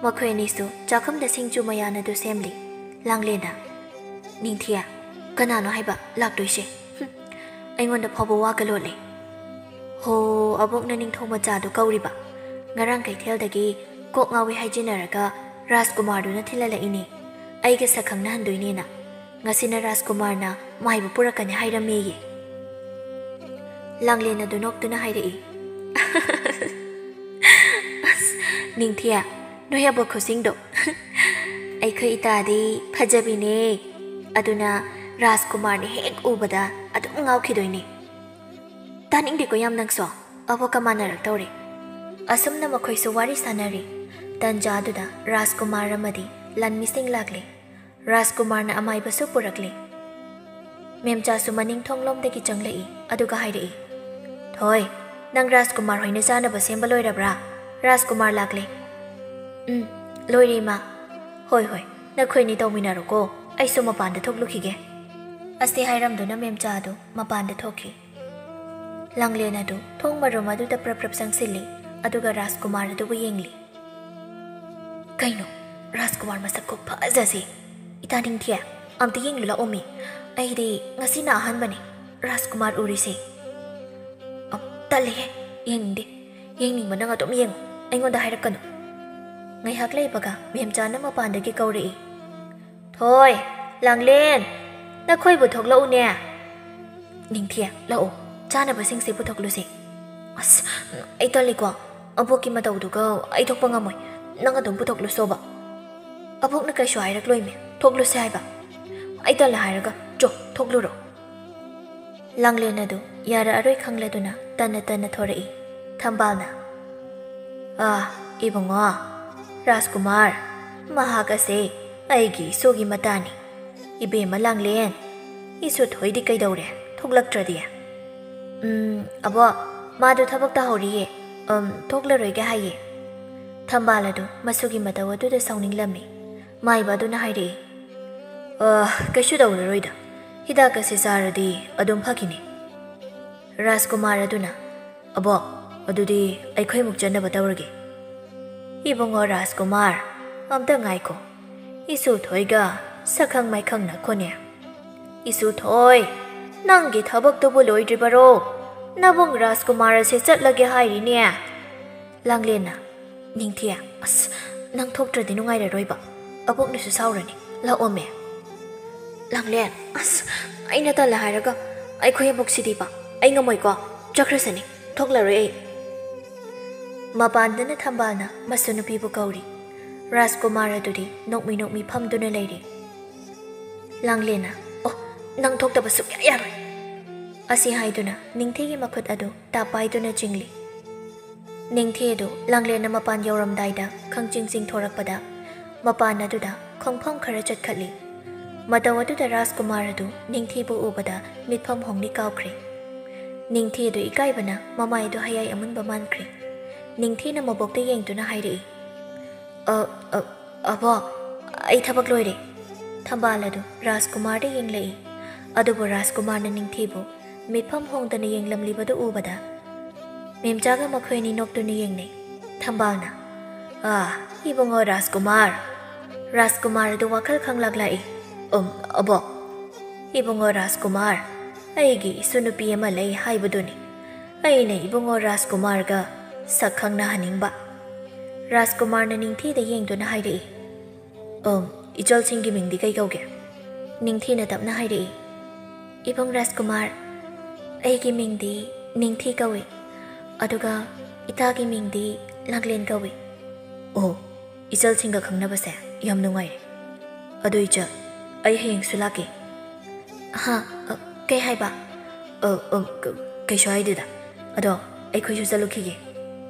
ꯃꯈꯣꯏ ꯑꯅꯤꯁꯨ ꯆꯥꯛꯈꯨꯝꯗ ꯁꯤꯡꯖꯨ ꯃꯌꯥꯟ ꯑꯗꯨ ꯁꯦꯝꯂꯤ꯫ ꯂꯥꯡꯂꯦꯟꯅ, "ꯅꯤꯡꯊꯤ, ꯀꯅꯥꯅꯣ ꯍꯥꯏꯕ ꯂꯥꯛꯇꯣꯏꯁꯦ? ꯍꯨꯝ, ꯑꯩꯉꯣꯟꯗ ꯐꯥꯎꯕ ꯋꯥꯒ ꯂꯣꯠꯂꯦ꯫" "ꯍꯣ, ꯑꯕꯣꯛꯅ ꯅꯤꯡꯊꯧ ꯃꯆꯥꯗꯨ ꯀꯧꯔꯤꯕ꯫ ꯉꯔꯥꯡ ꯀꯩꯊꯦꯜꯗꯒꯤ ꯀꯣꯛ ꯉꯥꯎꯏ ꯍꯥꯏꯖꯤꯟꯅꯔꯒ ꯔꯥꯖꯀꯨꯃꯥꯔꯗꯨꯅ ꯊꯤꯜꯍꯜꯂꯛꯏꯅꯦ, ꯑꯩꯒ ꯁꯛ ꯈꯪꯅꯍꯟꯗꯣꯏꯅꯦꯅ꯫ ꯉꯁꯤꯅ ꯔꯥꯖꯀꯨꯃꯥꯔꯅ ꯃꯥꯏꯕ ꯄꯨꯔꯛꯀꯅꯤ ꯍꯥꯏꯔꯝꯃꯦꯌꯦ꯫" ꯂꯥꯡꯂꯦꯟ ꯑꯗꯨ ꯅꯣꯛꯇꯨꯅ ꯍꯥꯏꯔꯛꯏ꯫ "ꯑꯁ, ꯅꯤꯡꯊꯤ, ꯅꯣꯏ ꯑꯕꯣꯛ ꯈꯨꯁꯤꯡꯗꯣ꯫ ꯑꯩꯈꯣꯏ ꯏꯇꯥꯗꯤ ꯐꯖꯕꯤꯅꯦ, ꯑꯗꯨꯅ ꯔꯥꯖꯀꯨꯃꯥꯔꯅ ꯍꯦꯛ ꯎꯕꯗ ꯑꯗꯨꯝ ꯉꯥꯎꯈꯤꯗꯣꯏꯅꯦ꯫" "ꯇꯥꯅꯤꯡꯗꯦꯀꯣ ꯌꯥꯝ ꯅꯪꯁꯨ, ꯑꯕꯣꯛꯀ ꯃꯥꯟꯅꯔꯛꯇꯧꯔꯦ꯫" ꯑꯁꯨꯝꯅ ꯃꯈꯣꯏꯁꯨ ꯋꯥꯔꯤ ꯁꯥꯟꯅꯔꯤ꯫ ꯇꯟꯖꯥꯗꯨꯗ ꯔꯥꯖꯀꯨꯃꯥꯔ ꯑꯃꯗꯤ ꯂꯥꯟꯃꯤꯁꯤꯡ ꯂꯥꯛꯂꯤ꯫ ꯔꯥꯖꯀꯨꯃꯥꯔꯅ ꯑꯃꯥꯏꯕꯁꯨ ꯄꯨꯔꯛꯂꯤ꯫ ꯃꯦꯝꯆꯥꯁꯨ ꯃꯅꯤꯡ ꯊꯣꯡꯂꯣꯝꯗꯒꯤ ꯆꯪꯂꯛꯏ, ꯑꯗꯨꯒ ꯍꯥꯏꯔꯛꯏ, "ꯊꯣꯏ, ꯅꯪ ꯔꯥꯖꯀꯨꯃꯥꯔ ꯍꯣꯏꯅ ꯆꯥꯅꯕ ꯁꯦꯝꯕ ꯂꯣꯏꯔꯕ꯭ꯔꯥ? ꯔꯥꯖꯀꯨꯃꯥꯔ ꯂꯥꯛꯂꯦ꯫" "ꯎꯝ, ꯂꯣꯏꯔꯦ, ꯏꯃꯥ꯫" "ꯍꯣꯏ, ꯍꯣꯏ, ꯅꯈꯣꯏꯅꯤ ꯇꯧꯃꯤꯟꯅꯔꯣꯀꯣ, ꯑꯩꯁꯨ ꯃꯄꯥꯟꯗ ꯊꯣꯛꯂꯨꯈꯤꯒꯦ꯫" ꯑꯁꯤ ꯍꯥꯏꯔꯝꯗꯨꯅ ꯃꯦꯝꯆꯥ ꯑꯗꯨ ꯃꯄꯥꯟꯗ ꯊꯣꯛꯈꯤ꯫ ꯂꯥꯡꯂꯦꯟ ꯑꯗꯨ ꯊꯣꯡ ꯃꯔꯨꯝ ꯑꯗꯨꯗ ꯄ꯭ꯔꯞ ꯄ꯭ꯔꯞ ꯆꯪꯁꯤꯜꯂꯤ, ꯑꯗꯨꯒ ꯔꯥꯖꯀꯨꯃꯥꯔ ꯑꯗꯨꯕꯨ ꯌꯦꯡꯂꯤ꯫ "ꯀꯩꯅꯣ, ꯔꯥꯖꯀꯨꯃꯥꯔ ꯃꯁꯛ ꯈꯨꯐꯖꯁꯦ! ꯏꯇꯥ ꯅꯤꯡꯊꯤ, ꯑꯝꯇ ꯌꯦꯡꯂꯨ ꯂꯥꯛꯑꯣꯃꯤ꯫ ꯑꯩꯗꯤ ꯉꯁꯤꯅ ꯑꯍꯥꯟꯕꯅꯦ ꯔꯥꯖꯀꯨꯃꯥꯔ ꯎꯔꯤꯁꯦ꯫" "ꯑꯝ, ꯇꯜꯂꯦꯍꯦ, ꯌꯦꯡꯅꯤꯡꯗꯦ꯫ ꯌꯦꯡꯅꯤꯡꯕ ꯅꯪ ꯑꯗꯨꯝ ꯌꯦꯡꯉꯨ, ꯑꯩꯉꯣꯟꯗ ꯍꯥꯏꯔꯛꯀꯅꯨ꯫" ꯉꯥꯏꯍꯥꯛ ꯂꯩꯕꯒ ꯃꯦꯝꯆꯥꯅ ꯃꯄꯥꯟꯗꯒꯤ ꯀꯧꯔꯛꯏ, "ꯊꯣꯏ, ꯂꯥꯡꯂꯦꯟ, ꯅꯈꯣꯏꯕꯨ ꯊꯣꯛꯂꯛꯎꯅꯦ꯫" "ꯅꯤꯡꯊꯤ, ꯂꯥꯛꯑꯣ, ꯆꯥꯅꯕꯁꯤꯡꯁꯦ ꯄꯨꯊꯣꯛꯂꯨꯁꯦ꯫" ꯑꯁ, ꯑꯩ ꯇꯜꯂꯤꯀꯣ꯫ ꯑꯕꯣꯛꯀꯤ ꯃꯇꯧꯗꯨꯒ ꯑꯩ ꯊꯣꯛꯄ ꯉꯝꯃꯣꯏ꯫ ꯅꯪ ꯑꯗꯨꯝ ꯄꯨꯊꯣꯛꯂꯨꯁꯣꯕ꯫ ꯑꯕꯣꯛꯅ ꯀꯩꯁꯨ ꯍꯥꯏꯔꯛꯂꯣꯏꯃꯤ, ꯊꯣꯛꯂꯨꯁꯦ ꯍꯥꯏꯕ꯫ ꯑꯩ ꯇꯜꯂꯦ ꯍꯥꯏꯔꯒ ꯆꯣ, ꯊꯣꯛꯂꯨꯔꯣ꯫ ꯂꯥꯡꯂꯦꯟ ꯑꯗꯨ ꯌꯥꯔꯛꯑꯔꯣꯏ ꯈꯪꯂꯗꯨꯅ ꯇꯟꯅ ꯇꯟꯅ ꯊꯣꯔꯛꯏ꯫ ꯊꯝꯕꯥꯜꯅ, "ꯑꯥ, ꯏꯕꯨꯡꯉꯣ, ꯔꯥꯖꯀꯨꯃꯥꯔ, ꯃꯍꯥꯛ ꯑꯁꯦ ꯑꯩꯒꯤ ꯏꯁꯨꯒꯤ ꯃꯇꯥꯅꯤ꯫ ꯏꯕꯦꯝꯃ ꯂꯥꯡꯂꯦꯟ, ꯏꯁꯨ ꯊꯣꯏꯗꯤ ꯀꯩꯗꯧꯔꯦ, ꯊꯣꯛꯂꯛꯇ꯭ꯔꯗꯤ?" "ꯎꯝ, ꯑꯕꯣꯛ, ꯃꯥꯗꯣ ꯊꯕꯛ ꯇꯧꯍꯧꯔꯤꯌꯦ, ꯎꯝ, ꯊꯣꯛꯂꯔꯣꯏꯒꯦ ꯍꯥꯏꯌꯦ꯫" ꯊꯝꯕꯥꯜ ꯑꯗꯨ ꯃꯁꯨꯒꯤ ꯃꯇꯧ ꯑꯗꯨꯗ ꯁꯥꯎꯅꯤꯡꯂꯝꯃꯤ꯫ ꯃꯥꯏꯕ ꯑꯗꯨꯅ ꯍꯥꯏꯔꯛꯏ, "ꯑ, ꯀꯩꯁꯨ ꯇꯧꯔꯔꯣꯏꯗ꯫ ꯍꯤꯗꯥꯛ ꯑꯁꯤ ꯆꯥꯔꯗꯤ ꯑꯗꯨꯝ ꯐꯈꯤꯅꯤ꯫" ꯔꯥꯖꯀꯨꯃꯥꯔ ꯑꯗꯨꯅ, "ꯑꯕꯣꯛ, ꯑꯗꯨꯗꯤ ꯑꯩꯈꯣꯏꯃꯨꯛ ꯆꯠꯅꯕ ꯇꯧꯔꯒꯦ꯫" "ꯏꯕꯨꯡꯉꯣ ꯔꯥꯖꯀꯨꯃꯥꯔ, ꯑꯝꯇ ꯉꯥꯏꯈꯣ꯫ ꯏꯁꯨ ꯊꯣꯏꯒ ꯁꯛꯈꯪ ꯃꯥꯏꯈꯪꯅꯈꯣꯅꯦ꯫" "ꯏꯁꯨ ꯊꯣꯏ, ꯅꯪꯒꯤ ꯊꯕꯛꯇꯨꯕꯨ ꯂꯣꯏꯗ꯭ꯔꯤꯕꯔꯣ? ꯅꯕꯨꯡ ꯔꯥꯖꯀꯨꯃꯥꯔ ꯑꯁꯦ ꯆꯠꯂꯒꯦ ꯍꯥꯏꯔꯤꯅꯦ꯫" ꯂꯥꯡꯂꯦꯟꯅ, "ꯅꯤꯡꯊꯤ, ꯑꯁ, ꯅꯪ ꯊꯣꯛꯇ꯭ꯔꯗꯤ ꯅꯨꯡꯉꯥꯏꯔꯔꯣꯏꯕ꯫ ꯑꯕꯣꯛꯅꯁꯨ ꯁꯥꯎꯔꯅꯤ꯫ ꯂꯥꯛꯑꯣꯃꯦ꯫" ꯂꯥꯡꯂꯦꯟ, "ꯑꯁ, ꯑꯩꯅ ꯇꯜꯂꯦ ꯍꯥꯏꯔꯒ ꯑꯩꯈꯣꯏ ꯑꯕꯣꯛꯁꯤꯗꯤꯕ꯫ ꯑꯩ ꯉꯝꯃꯣꯏꯀꯣ꯫ ꯆꯠꯈ꯭ꯔꯁꯅꯤ꯫ ꯊꯣꯛꯂꯔꯣꯏ ꯑꯩ꯫" ꯃꯄꯥꯟꯗꯅ ꯊꯝꯕꯥꯜꯅ ꯃꯁꯨ ꯅꯨꯄꯤꯕꯨ ꯀꯧꯔꯤ꯫ ꯔꯥꯖꯀꯨꯃꯥꯔ ꯑꯗꯨꯗꯤ ꯅꯣꯛꯃꯤ ꯅꯣꯛꯃꯤ ꯐꯝꯗꯨꯅ ꯂꯩꯔꯤ꯫ ꯂꯥꯡꯂꯦꯟꯅ, "ꯑꯣ, ꯅꯪ ꯊꯣꯛꯇꯕ ꯁꯨꯛꯌꯥ ꯌꯥꯔꯣꯏ!" ꯑꯁꯤ ꯍꯥꯏꯗꯨꯅ ꯅꯤꯡꯊꯤꯒꯤ ꯃꯈꯨꯠ ꯑꯗꯨ ꯇꯥꯞ ꯄꯥꯏꯗꯨꯅ ꯆꯤꯡꯂꯤ꯫ ꯅꯤꯡꯊꯤ ꯑꯗꯨ ꯂꯥꯡꯂꯦꯟꯅ ꯃꯄꯥꯟ ꯌꯧꯔꯝꯗꯥꯏꯗ ꯈꯪꯆꯤꯡ ꯆꯤꯡꯊꯣꯔꯛꯄꯗ ꯃꯄꯥꯟ ꯑꯗꯨꯗ ꯈꯣꯡꯐꯝ ꯈꯔ ꯆꯠꯈꯠꯂꯤ꯫ ꯃꯇꯧ ꯑꯗꯨꯗ ꯔꯥꯖꯀꯨꯃꯥꯔ ꯑꯗꯨ ꯅꯤꯡꯊꯤꯕꯨ ꯎꯕꯗ ꯃꯤꯠꯐꯝ ꯍꯣꯡꯂꯤ ꯀꯥꯎꯈ꯭ꯔꯦ꯫ ꯅꯤꯡꯊꯤ ꯑꯗꯨ ꯏꯀꯥꯏꯕꯅ ꯃꯃꯥꯏ ꯑꯗꯨ ꯍꯌꯥꯏ ꯑꯃꯨꯟꯕ ꯃꯥꯟꯈ꯭ꯔꯦ꯫ ꯅꯤꯡꯊꯤꯅ ꯃꯕꯣꯛꯇ ꯌꯦꯡꯗꯨꯅ ꯍꯥꯏꯔꯛꯏ, "ꯑ, ꯑ, ꯑꯕꯣꯛ, ꯑꯩ ꯊꯕꯛ ꯂꯣꯏꯔꯦ꯫" ꯊꯝꯕꯥꯜ ꯑꯗꯨ ꯔꯥꯖꯀꯨꯃꯥꯔꯗ ꯌꯦꯡꯂꯛꯏ꯫ ꯑꯗꯨꯕꯨ ꯔꯥꯖꯀꯨꯃꯥꯔꯅ ꯅꯤꯡꯊꯤꯕꯨ ꯃꯤꯠꯐꯝ ꯍꯣꯡꯗꯅ ꯌꯦꯡꯂꯝꯂꯤꯕꯗꯨ ꯎꯕꯗ ꯃꯦꯝꯆꯥꯒ ꯃꯈꯣꯏ ꯑꯅꯤ ꯅꯣꯛꯇꯨꯅ ꯌꯦꯡꯅꯩ꯫ ꯊꯝꯕꯥꯜꯅ, "ꯑꯥ, ꯏꯕꯨꯡꯉꯣ ꯔꯥꯖꯀꯨꯃꯥꯔ꯫" ꯔꯥꯖꯀꯨꯃꯥꯔ ꯑꯗꯨ ꯋꯥꯈꯜ ꯈꯪꯂꯥꯛ ꯂꯥꯛꯏ꯫ "ꯎꯝ, ꯑꯕꯣꯛ, ꯏꯕꯨꯡꯉꯣ ꯔꯥꯖꯀꯨꯃꯥꯔ, ꯑꯩꯒꯤ ꯏꯁꯨ ꯅꯨꯄꯤ ꯑꯃ ꯂꯩ ꯍꯥꯏꯕꯗꯨꯅꯤ꯫ ꯑꯩꯅ ꯏꯕꯨꯡꯉꯣ ꯔꯥꯖꯀꯨꯃꯥꯔꯒ ꯁꯛ ꯈꯪꯅꯍꯟꯅꯤꯡꯕ꯫" ꯔꯥꯖꯀꯨꯃꯥꯔꯅ ꯅꯤꯡꯊꯤꯗ ꯌꯦꯡꯗꯨꯅ ꯍꯥꯏꯔꯛꯏ, "ꯎꯝ, ꯏꯆꯜꯁꯤꯡꯒꯤ ꯃꯤꯡꯗꯤ ꯀꯩ ꯀꯧꯒꯦ?" ꯅꯤꯡꯊꯤꯅ ꯇꯞꯅ ꯍꯥꯏꯔꯛꯏ, "ꯏꯕꯨꯡ ꯔꯥꯖꯀꯨꯃꯥꯔ, ꯑꯩꯒꯤ ꯃꯤꯡꯗꯤ ꯅꯤꯡꯊꯤ ꯀꯧꯏ꯫ ꯑꯗꯨꯒ ꯏꯇꯥꯒꯤ ꯃꯤꯡꯗꯤ ꯂꯥꯡꯂꯦꯟ ꯀꯧꯏ꯫ ꯑꯣ, ꯏꯆꯜꯁꯤꯡꯒ ꯈꯪꯅꯕꯁꯦ ꯌꯥꯝ ꯅꯨꯡꯉꯥꯏꯔꯦ꯫ ꯑꯗꯨ ꯏꯆꯜ, ꯑꯩ ꯍꯌꯦꯡꯁꯨ ꯂꯥꯛꯀꯦ꯫ ꯍꯥ? ꯑ, ꯀꯩ ꯍꯥꯏꯕ? ꯑ, ꯑ, ꯀ-, ꯀꯩꯁꯨ ꯍꯥꯏꯗꯦꯗ꯫ ꯑꯗꯣ ꯑꯩꯈꯣꯏꯁꯨ ꯆꯠꯂꯨꯈꯤꯒꯦ꯫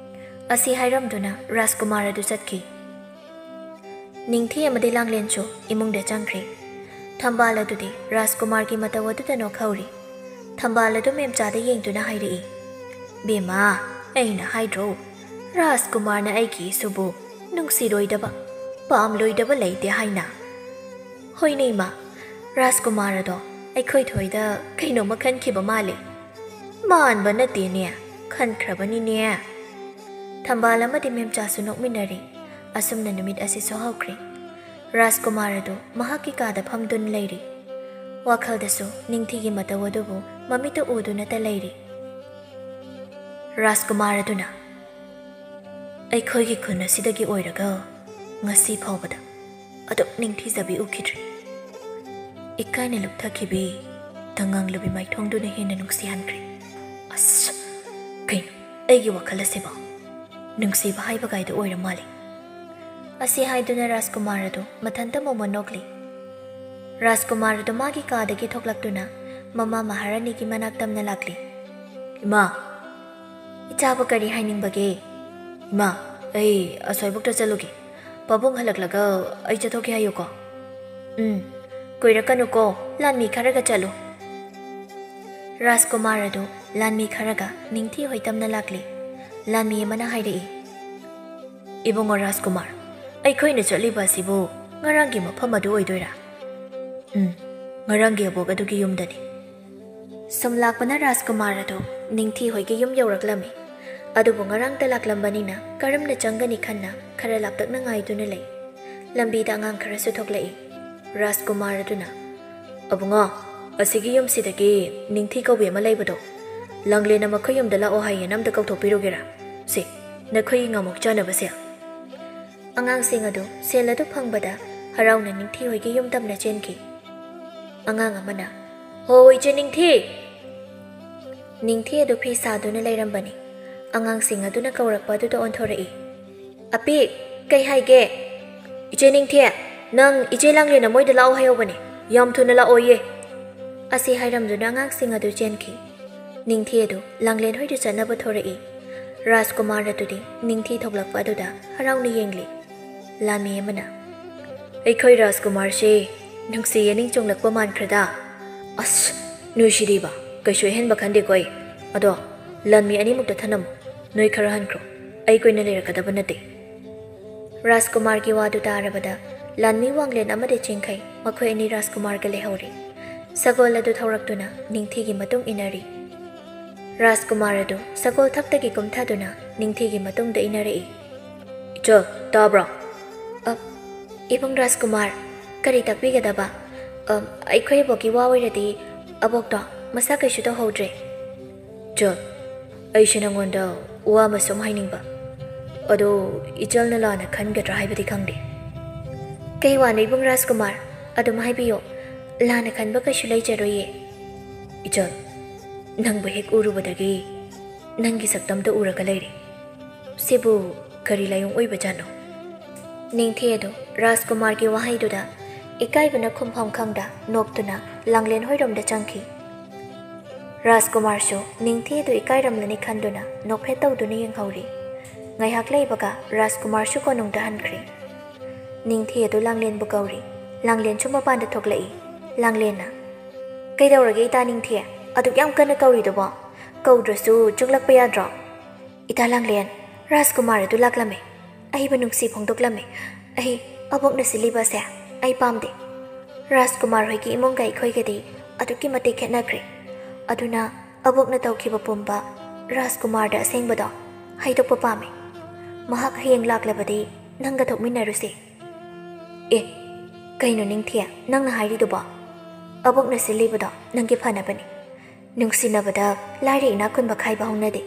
ꯑꯁꯤ ꯍꯥꯏꯔꯝꯗꯨꯅ ꯔꯥꯖꯀꯨꯃꯥꯔ ꯑꯗꯨ ꯆꯠꯈꯤ꯫ ꯅꯤꯡꯊꯤ ꯑꯃꯗꯤ ꯂꯥꯡꯂꯦꯟꯁꯨ ꯏꯃꯨꯡꯗ ꯆꯪꯈ꯭ꯔꯦ꯫ ꯊꯝꯕꯥꯜ ꯑꯗꯨꯗꯤ ꯔꯥꯖꯀꯨꯃꯥꯔꯒꯤ ꯃꯇꯧ ꯑꯗꯨꯗ ꯅꯣꯛꯍꯧꯔꯤ꯫ ꯊꯝꯕꯥꯜ ꯑꯗꯨ ꯃꯦꯝꯆꯥꯗ ꯌꯦꯡꯗꯨꯅ ꯍꯥꯏꯔꯛꯏ, "ꯕꯦꯝꯃ, ꯑꯩꯅ ꯍꯥꯏꯗ꯭ꯔꯣ, ꯔꯥꯖꯀꯨꯃꯥꯔꯅ ꯑꯩꯒꯤ ꯏꯁꯨꯕꯨ ꯅꯨꯡꯁꯤꯔꯣꯏꯗꯕ, ꯄꯥꯝꯂꯣꯏꯗꯕ ꯂꯩꯇꯦ ꯍꯥꯏꯅ?" "ꯍꯣꯏꯅꯦ ꯏꯃꯥ, ꯔꯥꯖꯀꯨꯃꯥꯔ ꯑꯗꯣ ꯑꯩꯈꯣꯏ ꯊꯣꯏꯗ ꯀꯩꯅꯣꯝꯃ ꯈꯟꯈꯤꯕ ꯃꯥꯜꯂꯦ꯫ ꯃꯥꯟꯕ ꯅꯠꯇꯦꯅꯦ, ꯈꯟꯈ꯭ꯔꯕꯅꯤꯅꯦ꯫" ꯊꯝꯕꯥꯜ ꯑꯃꯗꯤ ꯃꯦꯝꯆꯥꯁꯨ ꯅꯣꯛꯃꯤꯟꯅꯔꯤ꯫ ꯑꯁꯨꯝꯅ ꯅꯨꯃꯤꯠ ꯑꯁꯤꯁꯨ ꯍꯧꯈ꯭ꯔꯦ꯫ ꯔꯥꯖꯀꯨꯃꯥꯔ ꯑꯗꯨ ꯃꯍꯥꯛꯀꯤ ꯀꯥꯗ ꯐꯝꯗꯨꯅ ꯂꯩꯔꯤ꯫ ꯋꯥꯈꯜꯗꯁꯨ ꯅꯤꯡꯊꯤꯒꯤ ꯃꯇꯧ ꯑꯗꯨꯕꯨ ꯃꯃꯤꯠꯇ ꯎꯗꯨꯅꯇ ꯂꯩꯔꯤ꯫ ꯔꯥꯖꯀꯨꯃꯥꯔ ꯑꯗꯨꯅ, "ꯑꯩꯈꯣꯏꯒꯤ ꯈꯨꯟ ꯑꯁꯤꯗꯒꯤ ꯑꯣꯏꯔꯒ ꯉꯁꯤ ꯐꯥꯎꯕꯗ ꯑꯗꯨꯛ ꯅꯤꯡꯊꯤꯖꯕꯤ ꯎꯈꯤꯗ꯭ꯔꯤ꯫ ꯏꯀꯥꯏꯅ ꯂꯨꯞꯊꯈꯤꯕꯤ ꯇꯉꯥꯡꯂꯨꯕꯤ ꯃꯥꯏꯊꯣꯡꯗꯨꯅ ꯍꯦꯟꯅ ꯅꯨꯡꯁꯤꯍꯟꯈ꯭ꯔꯦ꯫ ꯑꯁ, ꯀꯩꯅꯣ, ꯑꯩꯒꯤ ꯋꯥꯈꯜ ꯑꯁꯤꯕꯣ ꯅꯨꯡꯁꯤꯕ ꯍꯥꯏꯕ ꯀꯥꯏꯗꯨ ꯑꯣꯏꯔ ꯃꯥꯜꯂꯦ꯫" ꯑꯁꯤ ꯍꯥꯏꯗꯨꯅ ꯔꯥꯖꯀꯨꯃꯥꯔ ꯑꯗꯨ ꯃꯊꯟꯇ ꯃꯣꯃꯣꯟ ꯅꯣꯛꯂꯤ꯫ ꯔꯥꯖꯀꯨꯃꯥꯔ ꯑꯗꯨ ꯃꯥꯒꯤ ꯀꯥꯗꯒꯤ ꯊꯣꯛꯂꯛꯇꯨꯅ ꯃꯃꯥ ꯃꯍꯥꯔꯥꯅꯤꯒꯤ ꯃꯅꯥꯛ ꯇꯝꯅ ꯂꯥꯛꯂꯤ꯫ "ꯏꯃꯥ!" "ꯏꯆꯥꯕꯨ ꯀꯔꯤ ꯍꯥꯏꯅꯤꯡꯕꯒꯦ?" "ꯏꯃꯥ, ꯑꯩ ꯑꯁ꯭ꯋꯥꯏꯕꯨꯛꯇ ꯆꯠꯂꯨꯒꯦ꯫ ꯄꯥꯕꯨꯡ ꯍꯜꯂꯛꯂꯒ ꯑꯩ ꯆꯠꯊꯣꯛꯀꯦ ꯍꯥꯏꯌꯨꯀꯣ꯫" "ꯎꯝ, ꯀꯨꯏꯔꯛꯀꯅꯨꯀꯣ, ꯂꯥꯟꯃꯤ ꯈꯔꯒ ꯆꯠꯂꯨ꯫" ꯔꯥꯖꯀꯨꯃꯥꯔ ꯑꯗꯨ ꯂꯥꯟꯃꯤ ꯈꯔꯒ ꯅꯤꯡꯊꯤ ꯍꯣꯏ ꯇꯝꯅ ꯂꯥꯛꯂꯤ꯫ ꯂꯥꯟꯃꯤ ꯑꯃꯅ ꯍꯥꯏꯔꯛꯏ, "ꯏꯕꯨꯡꯉꯣ ꯔꯥꯖꯀꯨꯃꯥꯔ, ꯑꯩꯈꯣꯏꯅ ꯆꯠꯂꯤꯕ ꯑꯁꯤꯕꯨ ꯉꯔꯥꯡꯒꯤ ꯃꯐꯝ ꯑꯗꯨ ꯑꯣꯏꯗꯣꯏꯔꯥ?" "ꯎꯝ, ꯉꯔꯥꯡꯒꯤ ꯑꯕꯣꯛ ꯑꯗꯨꯒꯤ ꯌꯨꯝꯗꯅꯤ꯫" ꯁꯨꯝ ꯂꯥꯛꯄꯅ ꯔꯥꯖꯀꯨꯃꯥꯔ ꯑꯗꯨ ꯅꯤꯡꯊꯤ ꯍꯣꯏꯒꯤ ꯌꯨꯝ ꯌꯧꯔꯛꯂꯝꯃꯤ꯫ ꯑꯗꯨꯕꯨ ꯉꯔꯥꯡꯇ ꯂꯥꯛꯂꯝꯕꯅꯤꯅ ꯀꯔꯝꯅ ꯆꯪꯒꯅꯤ ꯈꯟꯅ ꯈꯔ ꯂꯥꯞꯇꯛꯅ ꯉꯥꯏꯗꯨꯅ ꯂꯩ꯫ ꯂꯝꯕꯤꯗ ꯑꯉꯥꯡ ꯈꯔꯁꯨ ꯊꯣꯛꯂꯛꯏ꯫ ꯔꯥꯖꯀꯨꯃꯥꯔ ꯑꯗꯨꯅ, "ꯑꯕꯨꯡꯉꯣ, ꯑꯁꯤꯒꯤ ꯌꯨꯝꯁꯤꯗꯒꯤ ꯅꯤꯡꯊꯤ ꯀꯧꯕꯤ ꯑꯃ ꯂꯩꯕꯗꯣ, ꯂꯥꯡꯂꯦꯟꯅ ꯃꯈꯣꯏ ꯌꯨꯝꯗ ꯂꯥꯛꯑꯣ ꯍꯥꯏꯌꯦꯅ ꯑꯝꯇ ꯀꯧꯊꯣꯛꯄꯤꯔꯨꯒꯦꯔꯥ? ꯁꯦ, ꯅꯈꯣꯏꯒꯤ ꯉꯥꯃꯣꯛ ꯆꯥꯅꯕꯁꯦ꯫" ꯑꯉꯥꯡꯁꯤꯡ ꯑꯗꯨ ꯁꯦꯜ ꯑꯗꯨ ꯐꯪꯕꯗ ꯍꯔꯥꯎꯅ ꯅꯤꯡꯊꯤ ꯍꯣꯏꯒꯤ ꯌꯨꯝ ꯇꯝꯅ ꯆꯦꯟꯈꯤ꯫ ꯑꯉꯥꯡ ꯑꯃꯅ, "ꯍꯣ, ꯏꯆꯦ ꯅꯤꯡꯊꯤ!" ꯅꯤꯡꯊꯤ ꯑꯗꯨ ꯐꯤ ꯁꯥꯗꯨꯅ ꯂꯩꯔꯝꯕꯅꯤ꯫ ꯑꯉꯥꯡꯁꯤꯡ ꯑꯗꯨꯅ ꯀꯧꯔꯛꯄ ꯑꯗꯨꯗ ꯑꯣꯟꯊꯣꯔꯛꯏ꯫ "ꯑꯄꯤꯛ, ꯀꯩ ꯍꯥꯏꯒꯦ?" "ꯏꯆꯦ ꯅꯤꯡꯊꯤ, ꯅꯪ ꯏꯆꯦ ꯂꯥꯡꯂꯦꯟꯅ ꯃꯣꯏꯗ ꯂꯥꯛꯑꯣ ꯍꯥꯏꯍꯧꯕꯅꯦ, ꯌꯥꯝ ꯊꯨꯅ ꯂꯥꯛꯑꯣꯌꯦ꯫" ꯑꯁꯤ ꯍꯥꯏꯔꯝꯗꯨꯅ ꯑꯉꯥꯡꯁꯤꯡ ꯑꯗꯨ ꯆꯦꯟꯈꯤ꯫ ꯅꯤꯡꯊꯤ ꯑꯗꯨ ꯂꯥꯡꯂꯦꯟ ꯍꯣꯏꯗ ꯆꯠꯅꯕ ꯊꯣꯔꯛꯏ꯫ ꯔꯥꯖꯀꯨꯃꯥꯔ ꯑꯗꯨꯗꯤ ꯅꯤꯡꯊꯤ ꯊꯣꯛꯂꯛꯄ ꯑꯗꯨꯗ ꯍꯔꯥꯎꯅ ꯌꯦꯡꯂꯤ꯫ ꯂꯥꯟꯃꯤ ꯑꯃꯅ, "ꯑꯩꯈꯣꯏ ꯔꯥꯖꯀꯨꯃꯥꯔꯁꯦ ꯅꯨꯡꯁꯤꯌꯦ, ꯅꯤꯡ ꯆꯣꯡꯂꯛꯄ ꯃꯥꯟꯈ꯭ꯔꯗ?" "ꯑꯁ, ꯅꯣꯏꯁꯤꯗꯤꯕ, ꯀꯩꯁꯨ ꯑꯍꯦꯟꯕ ꯈꯟꯗꯦꯀꯣ ꯑꯩ꯫ ꯑꯗꯣ ꯂꯥꯟꯃꯤ ꯑꯅꯤꯃꯨꯛꯇ ꯊꯅꯝꯃꯨ, ꯅꯣꯏ ꯈꯔ ꯍꯟꯈ꯭ꯔꯣ, ꯑꯩ ꯀꯨꯏꯅ ꯂꯩꯔꯛꯀꯗꯕ ꯅꯠꯇꯦ꯫" ꯔꯥꯖꯀꯨꯃꯥꯔꯒꯤ ꯋꯥꯗꯨ ꯇꯥꯔꯕꯗ ꯂꯥꯟꯃꯤ ꯋꯥꯡꯂꯦꯟ ꯑꯃꯗꯤ ꯆꯤꯡꯈꯩ, ꯃꯈꯣꯏ ꯑꯅꯤ ꯔꯥꯖꯀꯨꯃꯥꯔꯒ ꯂꯩꯍꯧꯔꯤ꯫ ꯁꯒꯣꯜ ꯑꯗꯨ ꯊꯧꯔꯛꯇꯨꯅ ꯅꯤꯡꯊꯤꯒꯤ ꯃꯇꯨꯡ ꯏꯟꯅꯔꯤ꯫ ꯔꯥꯖꯀꯨꯃꯥꯔ ꯑꯗꯨ ꯁꯒꯣꯜ ꯊꯛꯇꯒꯤ ꯀꯨꯝꯊꯗꯨꯅ ꯅꯤꯡꯊꯤꯒꯤ ꯃꯇꯨꯡꯗ ꯏꯟꯅꯔꯛꯏ꯫ "ꯏꯆꯜ, ꯇꯥꯕ꯭ꯔꯣ?" "ꯑ, ꯏꯕꯨꯡ ꯔꯥꯖꯀꯨꯃꯥꯔ, ꯀꯔꯤ ꯇꯥꯛꯄꯤꯒꯗꯕ?" "ꯑ, ꯑꯩꯈꯣꯏ ꯑꯕꯣꯛꯀꯤ ꯋꯥ ꯑꯣꯏꯔꯗꯤ ꯑꯕꯣꯛꯇꯣ ꯃꯁꯥ ꯀꯩꯁꯨ ꯇꯧꯍꯧꯗ꯭ꯔꯦ꯫" "ꯏꯆꯜ, ꯑꯩꯁꯦ ꯅꯉꯣꯟꯗ ꯋꯥ ꯑꯃ ꯁꯨꯝ ꯍꯥꯏꯅꯤꯡꯕ꯫ ꯑꯗꯣ ꯏꯆꯜꯅ ꯂꯥꯟꯅ ꯈꯟꯒꯗ꯭ꯔꯥ ꯍꯥꯏꯕꯗꯤ ꯈꯪꯗꯦ꯫" "ꯀꯩ ꯋꯥꯅꯣ ꯏꯕꯨꯡ ꯔꯥꯖꯀꯨꯃꯥꯔ? ꯑꯗꯨꯝ ꯍꯥꯏꯕꯤꯌꯨ, ꯂꯥꯟꯅ ꯈꯟꯕ ꯀꯩꯁꯨ ꯂꯩꯖꯔꯣꯏꯌꯦ꯫" "ꯏꯆꯜ, ꯅꯪꯕꯨ ꯍꯦꯛ ꯎꯔꯨꯕꯗꯒꯤ ꯅꯪꯒꯤ ꯁꯛꯇꯝꯗ ꯎꯔꯒ ꯂꯩꯔꯦ꯫ ꯁꯤꯕꯨ ꯀꯔꯤ ꯂꯥꯏꯑꯣꯡ ꯑꯣꯏꯕꯖꯥꯠꯅꯣ?" ꯅꯤꯡꯊꯤ ꯑꯗꯨ ꯔꯥꯖꯀꯨꯃꯥꯔꯒꯤ ꯋꯥꯍꯩꯗꯨꯗ ꯏꯀꯥꯏꯕꯅ ꯈꯨꯝꯐꯝ ꯈꯪꯗ ꯅꯣꯛꯇꯨꯅ ꯂꯥꯡꯂꯦꯟ ꯍꯣꯏꯔꯣꯝꯗ ꯆꯪꯈꯤ꯫ ꯔꯥꯖꯀꯨꯃꯥꯔꯁꯨ ꯅꯤꯡꯊꯤ ꯑꯗꯨ ꯏꯀꯥꯏꯔꯝꯂꯅꯤ ꯈꯟꯗꯨꯅ ꯅꯣꯛꯐꯦꯠ ꯇꯧꯗꯨꯅ ꯌꯦꯡꯍꯧꯔꯤ꯫ ꯉꯥꯏꯍꯥꯛ ꯂꯩꯕꯒ ꯔꯥꯖꯀꯨꯃꯥꯔꯁꯨ ꯀꯣꯅꯨꯡꯗ ꯍꯟꯈ꯭ꯔꯦ꯫ ꯅꯤꯡꯊꯤ ꯑꯗꯨ ꯂꯥꯡꯂꯦꯟꯕꯨ ꯀꯧꯔꯤ꯫ ꯂꯥꯡꯂꯦꯟꯁꯨ ꯃꯄꯥꯟꯗ ꯊꯣꯛꯂꯛꯏ꯫ ꯂꯥꯡꯂꯦꯟꯅ, "ꯀꯩꯗꯧꯔꯒꯦ ꯏꯇꯥ ꯅꯤꯡꯊꯤ? ꯑꯗꯨꯛ ꯌꯥꯝ ꯀꯟꯅ ꯀꯧꯔꯤꯗꯨꯕꯣ? ꯀꯧꯗ꯭ꯔꯁꯨ ꯆꯨꯡꯂꯛꯄ ꯌꯥꯗ꯭ꯔꯣ?" "ꯏꯇꯥ ꯂꯥꯡꯂꯦꯟ, ꯔꯥꯖꯀꯨꯃꯥꯔ ꯑꯗꯨ ꯂꯥꯛꯂꯝꯃꯦ꯫ ꯑꯍꯩꯕ ꯅꯨꯡꯁꯤ ꯐꯣꯡꯗꯣꯛꯂꯝꯃꯦ꯫ ꯑꯩ ꯑꯕꯣꯛꯅ ꯁꯤꯜꯂꯤꯕ ꯑꯁꯦ ꯑꯩ ꯄꯥꯝꯗꯦ꯫ ꯔꯥꯖꯀꯨꯃꯥꯔ ꯍꯣꯏꯒꯤ ꯏꯃꯨꯡꯒ ꯑꯩꯈꯣꯏꯒꯗꯤ ꯑꯗꯨꯛꯀꯤ ꯃꯇꯤꯛ ꯈꯦꯠꯅꯈ꯭ꯔꯦ꯫ ꯑꯗꯨꯅ ꯑꯕꯣꯛꯅ ꯇꯧꯈꯤꯕ ꯄꯨꯝꯕ ꯔꯥꯖꯀꯨꯃꯥꯔꯗ ꯑꯁꯦꯡꯕꯗꯣ ꯍꯥꯏꯗꯣꯛꯄ ꯄꯥꯝꯃꯤ꯫ ꯃꯍꯥꯛ ꯍꯌꯦꯡ ꯂꯥꯛꯂꯕꯗꯤ ꯅꯪꯒ ꯊꯣꯛꯃꯤꯟꯅꯔꯨꯁꯦ꯫" "ꯑꯦ, ꯀꯩꯅꯣ ꯅꯤꯡꯊꯤ ꯅꯪꯅ ꯍꯥꯏꯔꯤꯗꯨꯕꯣ? ꯑꯕꯣꯛꯅ ꯁꯤꯜꯂꯤꯕꯗꯣ ꯅꯪꯒꯤ ꯐꯅꯕꯅꯤ꯫ ꯅꯨꯡꯁꯤꯅꯕꯗ ꯂꯥꯏꯔ ꯏꯅꯥꯛ ꯈꯨꯟꯕ ꯈꯥꯏꯕ ꯍꯧꯅꯗꯦ꯫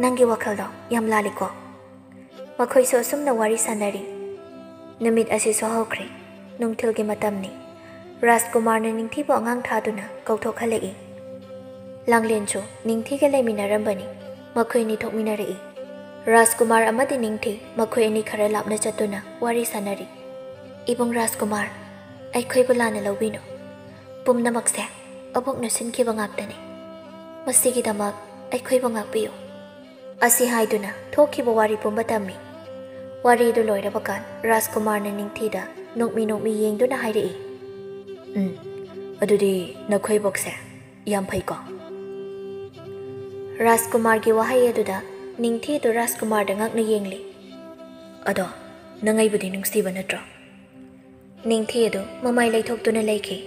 ꯅꯪꯒꯤ ꯋꯥꯈꯜꯗꯣ ꯌꯥꯝ ꯂꯥꯜꯂꯤꯀꯣ꯫" ꯃꯈꯣꯏꯁꯨ ꯑꯁꯨꯝꯅ ꯋꯥꯔꯤ ꯁꯥꯟꯅꯔꯤ꯫ ꯅꯨꯃꯤꯠ ꯑꯁꯤꯁꯨ ꯍꯧꯈ꯭ꯔꯦ꯫ ꯅꯨꯡꯊꯤꯜꯒꯤ ꯃꯇꯝꯅꯤ꯫ ꯔꯥꯖꯀꯨꯃꯥꯔꯅ ꯅꯤꯡꯊꯤꯕꯨ ꯑꯉꯥꯡ ꯊꯥꯗꯨꯅ ꯀꯧꯊꯣꯛꯍꯜꯂꯛꯏ꯫ ꯂꯥꯡꯂꯦꯟꯁꯨ ꯅꯤꯡꯊꯤꯒ ꯂꯩꯃꯤꯟꯅꯔꯝꯕꯅꯤ꯫ ꯃꯈꯣꯏ ꯑꯅꯤ ꯊꯣꯛꯃꯤꯟꯅꯔꯛꯏ꯫ ꯔꯥꯖꯀꯨꯃꯥꯔ ꯑꯃꯗꯤ ꯅꯤꯡꯊꯤ ꯃꯈꯣꯏ ꯑꯅꯤ ꯈꯔ ꯂꯥꯞꯅ ꯆꯠꯇꯨꯅ ꯋꯥꯔꯤ ꯁꯥꯅꯔꯤ꯫ "ꯏꯕꯨꯡ ꯔꯥꯖꯀꯨꯃꯥꯔ, ꯑꯩꯈꯣꯏꯕꯨ ꯂꯥꯟꯅ ꯂꯧꯕꯤꯅꯨ꯫ ꯄꯨꯝꯅꯃꯛꯁꯦ ꯑꯕꯣꯛꯅ ꯁꯤꯟꯈꯤꯕ ꯉꯥꯛꯇꯅꯤ꯫ ꯃꯁꯤꯒꯤꯗꯃꯛ ꯑꯩꯈꯣꯏꯕꯨ ꯉꯥꯛꯄꯤꯌꯨ"꯫ ꯑꯁꯤ ꯍꯥꯏꯗꯨꯅ ꯊꯣꯛꯈꯤꯕ ꯋꯥꯔꯤ ꯄꯨꯝꯕ ꯇꯝꯃꯤ꯫ ꯋꯥꯔꯤꯗꯨ ꯂꯣꯏꯔꯕ ꯀꯥꯟ ꯔꯥꯖꯀꯨꯃꯥꯔꯅ ꯅꯤꯡꯊꯤꯗ ꯅꯣꯛꯃꯤ ꯅꯣꯛꯃꯤ ꯌꯦꯡꯗꯨꯅ ꯍꯥꯏꯔꯛꯏ, "ꯎꯝ, ꯑꯗꯨꯗꯤ ꯅꯈꯣꯏ ꯏꯕꯣꯛꯁꯦ ꯌꯥꯝ ꯐꯩꯀꯣ?" ꯔꯥꯖꯀꯨꯃꯥꯔꯒꯤ ꯋꯥꯍꯩ ꯑꯗꯨꯗ ꯅꯤꯡꯊꯤꯗꯨ ꯔꯥꯖꯀꯨꯃꯥꯔꯗ ꯉꯛꯅ ꯌꯦꯡꯂꯤ꯫ "ꯑꯗꯣ ꯅꯪ ꯑꯩꯕꯨꯗꯤ ꯅꯨꯡꯁꯤꯕ ꯅꯠꯇ꯭ꯔꯣ?" ꯅꯤꯡꯊꯤ ꯑꯗꯨ ꯃꯃꯥꯏ ꯂꯩꯊꯣꯛꯇꯨꯅ ꯂꯩꯈꯤ꯫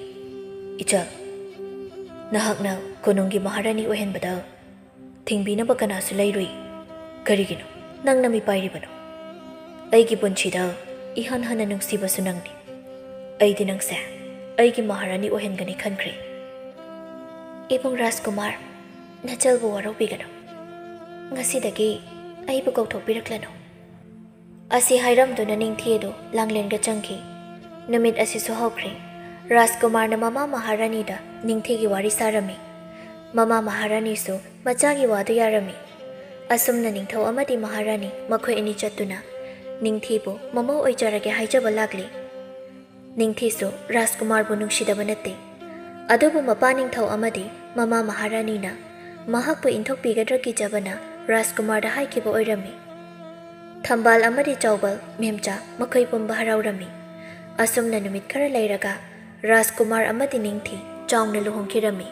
"ꯏꯆꯜ, ꯅꯍꯥꯛꯅ ꯀꯣꯅꯨꯡꯒꯤ ꯃꯍꯥꯔꯥꯅꯤ ꯑꯣꯏꯍꯟꯕꯗ ꯊꯤꯡꯕꯤꯅꯕ ꯀꯅꯥꯁꯨ ꯂꯩꯔꯨꯏ꯫ ꯀꯔꯤꯒꯤꯅꯣ ꯅꯪꯅ ꯃꯤꯄꯥꯏꯔꯤꯕꯅꯣ? ꯑꯩꯒꯤ ꯄꯨꯟꯁꯤꯗ ꯏꯍꯥꯟ ꯍꯥꯟꯅ ꯅꯨꯡꯁꯤꯕꯁꯨ ꯅꯪꯅꯤ꯫ ꯑꯩꯗꯤ ꯅꯪꯁꯦ ꯑꯩꯒꯤ ꯃꯍꯥꯔꯥꯅꯤ ꯑꯣꯏꯍꯟꯒꯅꯤ ꯈꯟꯈ꯭ꯔꯦ"꯫ "ꯏꯕꯨꯡ ꯔꯥꯖꯀꯨꯃꯥꯔ, ꯅꯆꯜꯕꯨ ꯋꯥꯔꯧꯕꯤꯒꯅꯨ꯫ ꯉꯁꯤꯗꯒꯤ ꯑꯩꯕꯨ ꯀꯧꯊꯣꯛꯄꯤꯔꯛꯂꯅꯨ"꯫ ꯑꯁꯤ ꯍꯥꯏꯔꯝꯗꯨꯅ ꯅꯤꯡꯊꯤ ꯑꯗꯨ ꯂꯥꯡꯂꯦꯟꯒ ꯆꯪꯈꯤ꯫ ꯅꯨꯃꯤꯠ ꯑꯁꯤꯁꯨ ꯍꯧꯈ꯭ꯔꯦ꯫ ꯔꯥꯖꯀꯨꯃꯥꯔꯅ ꯃꯃꯥ ꯃꯍꯥꯔꯥꯅꯤꯗ ꯅꯤꯡꯊꯤꯒꯤ ꯋꯥꯔꯤ ꯁꯥꯔꯝꯃꯤ꯫ ꯃꯃꯥ ꯃꯍꯥꯔꯥꯅꯤꯁꯨ ꯃꯆꯥꯒꯤ ꯋꯥꯗꯨ ꯌꯥꯔꯝꯃꯤ꯫ ꯑꯁꯨꯝꯅ ꯅꯤꯡꯊꯧ ꯑꯃꯗꯤ ꯃꯍꯥꯔꯥꯅꯤ ꯃꯈꯣꯏ ꯑꯅꯤ ꯆꯠꯇꯨꯅ ꯅꯤꯡꯊꯤꯕꯨ ꯃꯃꯧ ꯑꯣꯏꯖꯔꯒꯦ ꯍꯥꯏꯖꯕ ꯂꯥꯛꯂꯤ꯫ ꯅꯤꯡꯊꯤꯁꯨ ꯔꯥꯖꯀꯨꯃꯥꯔꯕꯨ ꯅꯨꯡꯁꯤꯗꯕ ꯅꯠꯇꯦ꯫ ꯑꯗꯨꯕꯨ ꯃꯄꯥ ꯅꯤꯡꯊꯧ ꯑꯃꯗꯤ ꯃꯃꯥ ꯃꯍꯥꯔꯥꯅꯤꯅ ꯃꯍꯥꯛꯄꯨ ꯏꯟꯊꯣꯛꯄꯤꯒꯗ꯭ꯔꯥ ꯀꯤꯖꯕꯅ ꯔꯥꯖꯀꯨꯃꯥꯔꯗ ꯍꯥꯏꯈꯤꯕ ꯑꯣꯏꯔꯝꯃꯤ꯫ ꯊꯝꯕꯥꯜ ꯑꯃꯗꯤ ꯆꯥꯎꯕꯜ ꯃꯦꯝꯆꯥ ꯃꯈꯣꯏ ꯄꯨꯝꯕ ꯍꯔꯥꯎꯔꯝꯃꯤ꯫ ꯑꯁꯨꯝꯅ ꯅꯨꯃꯤꯠ ꯈꯔ ꯂꯩꯔꯒ ꯔꯥꯖꯀꯨꯃꯥꯔ ꯑꯃꯗꯤ ꯅꯤꯡꯊꯤ ꯆꯥꯎꯅ ꯂꯨꯍꯣꯡꯈꯤꯔꯝꯃꯤ꯫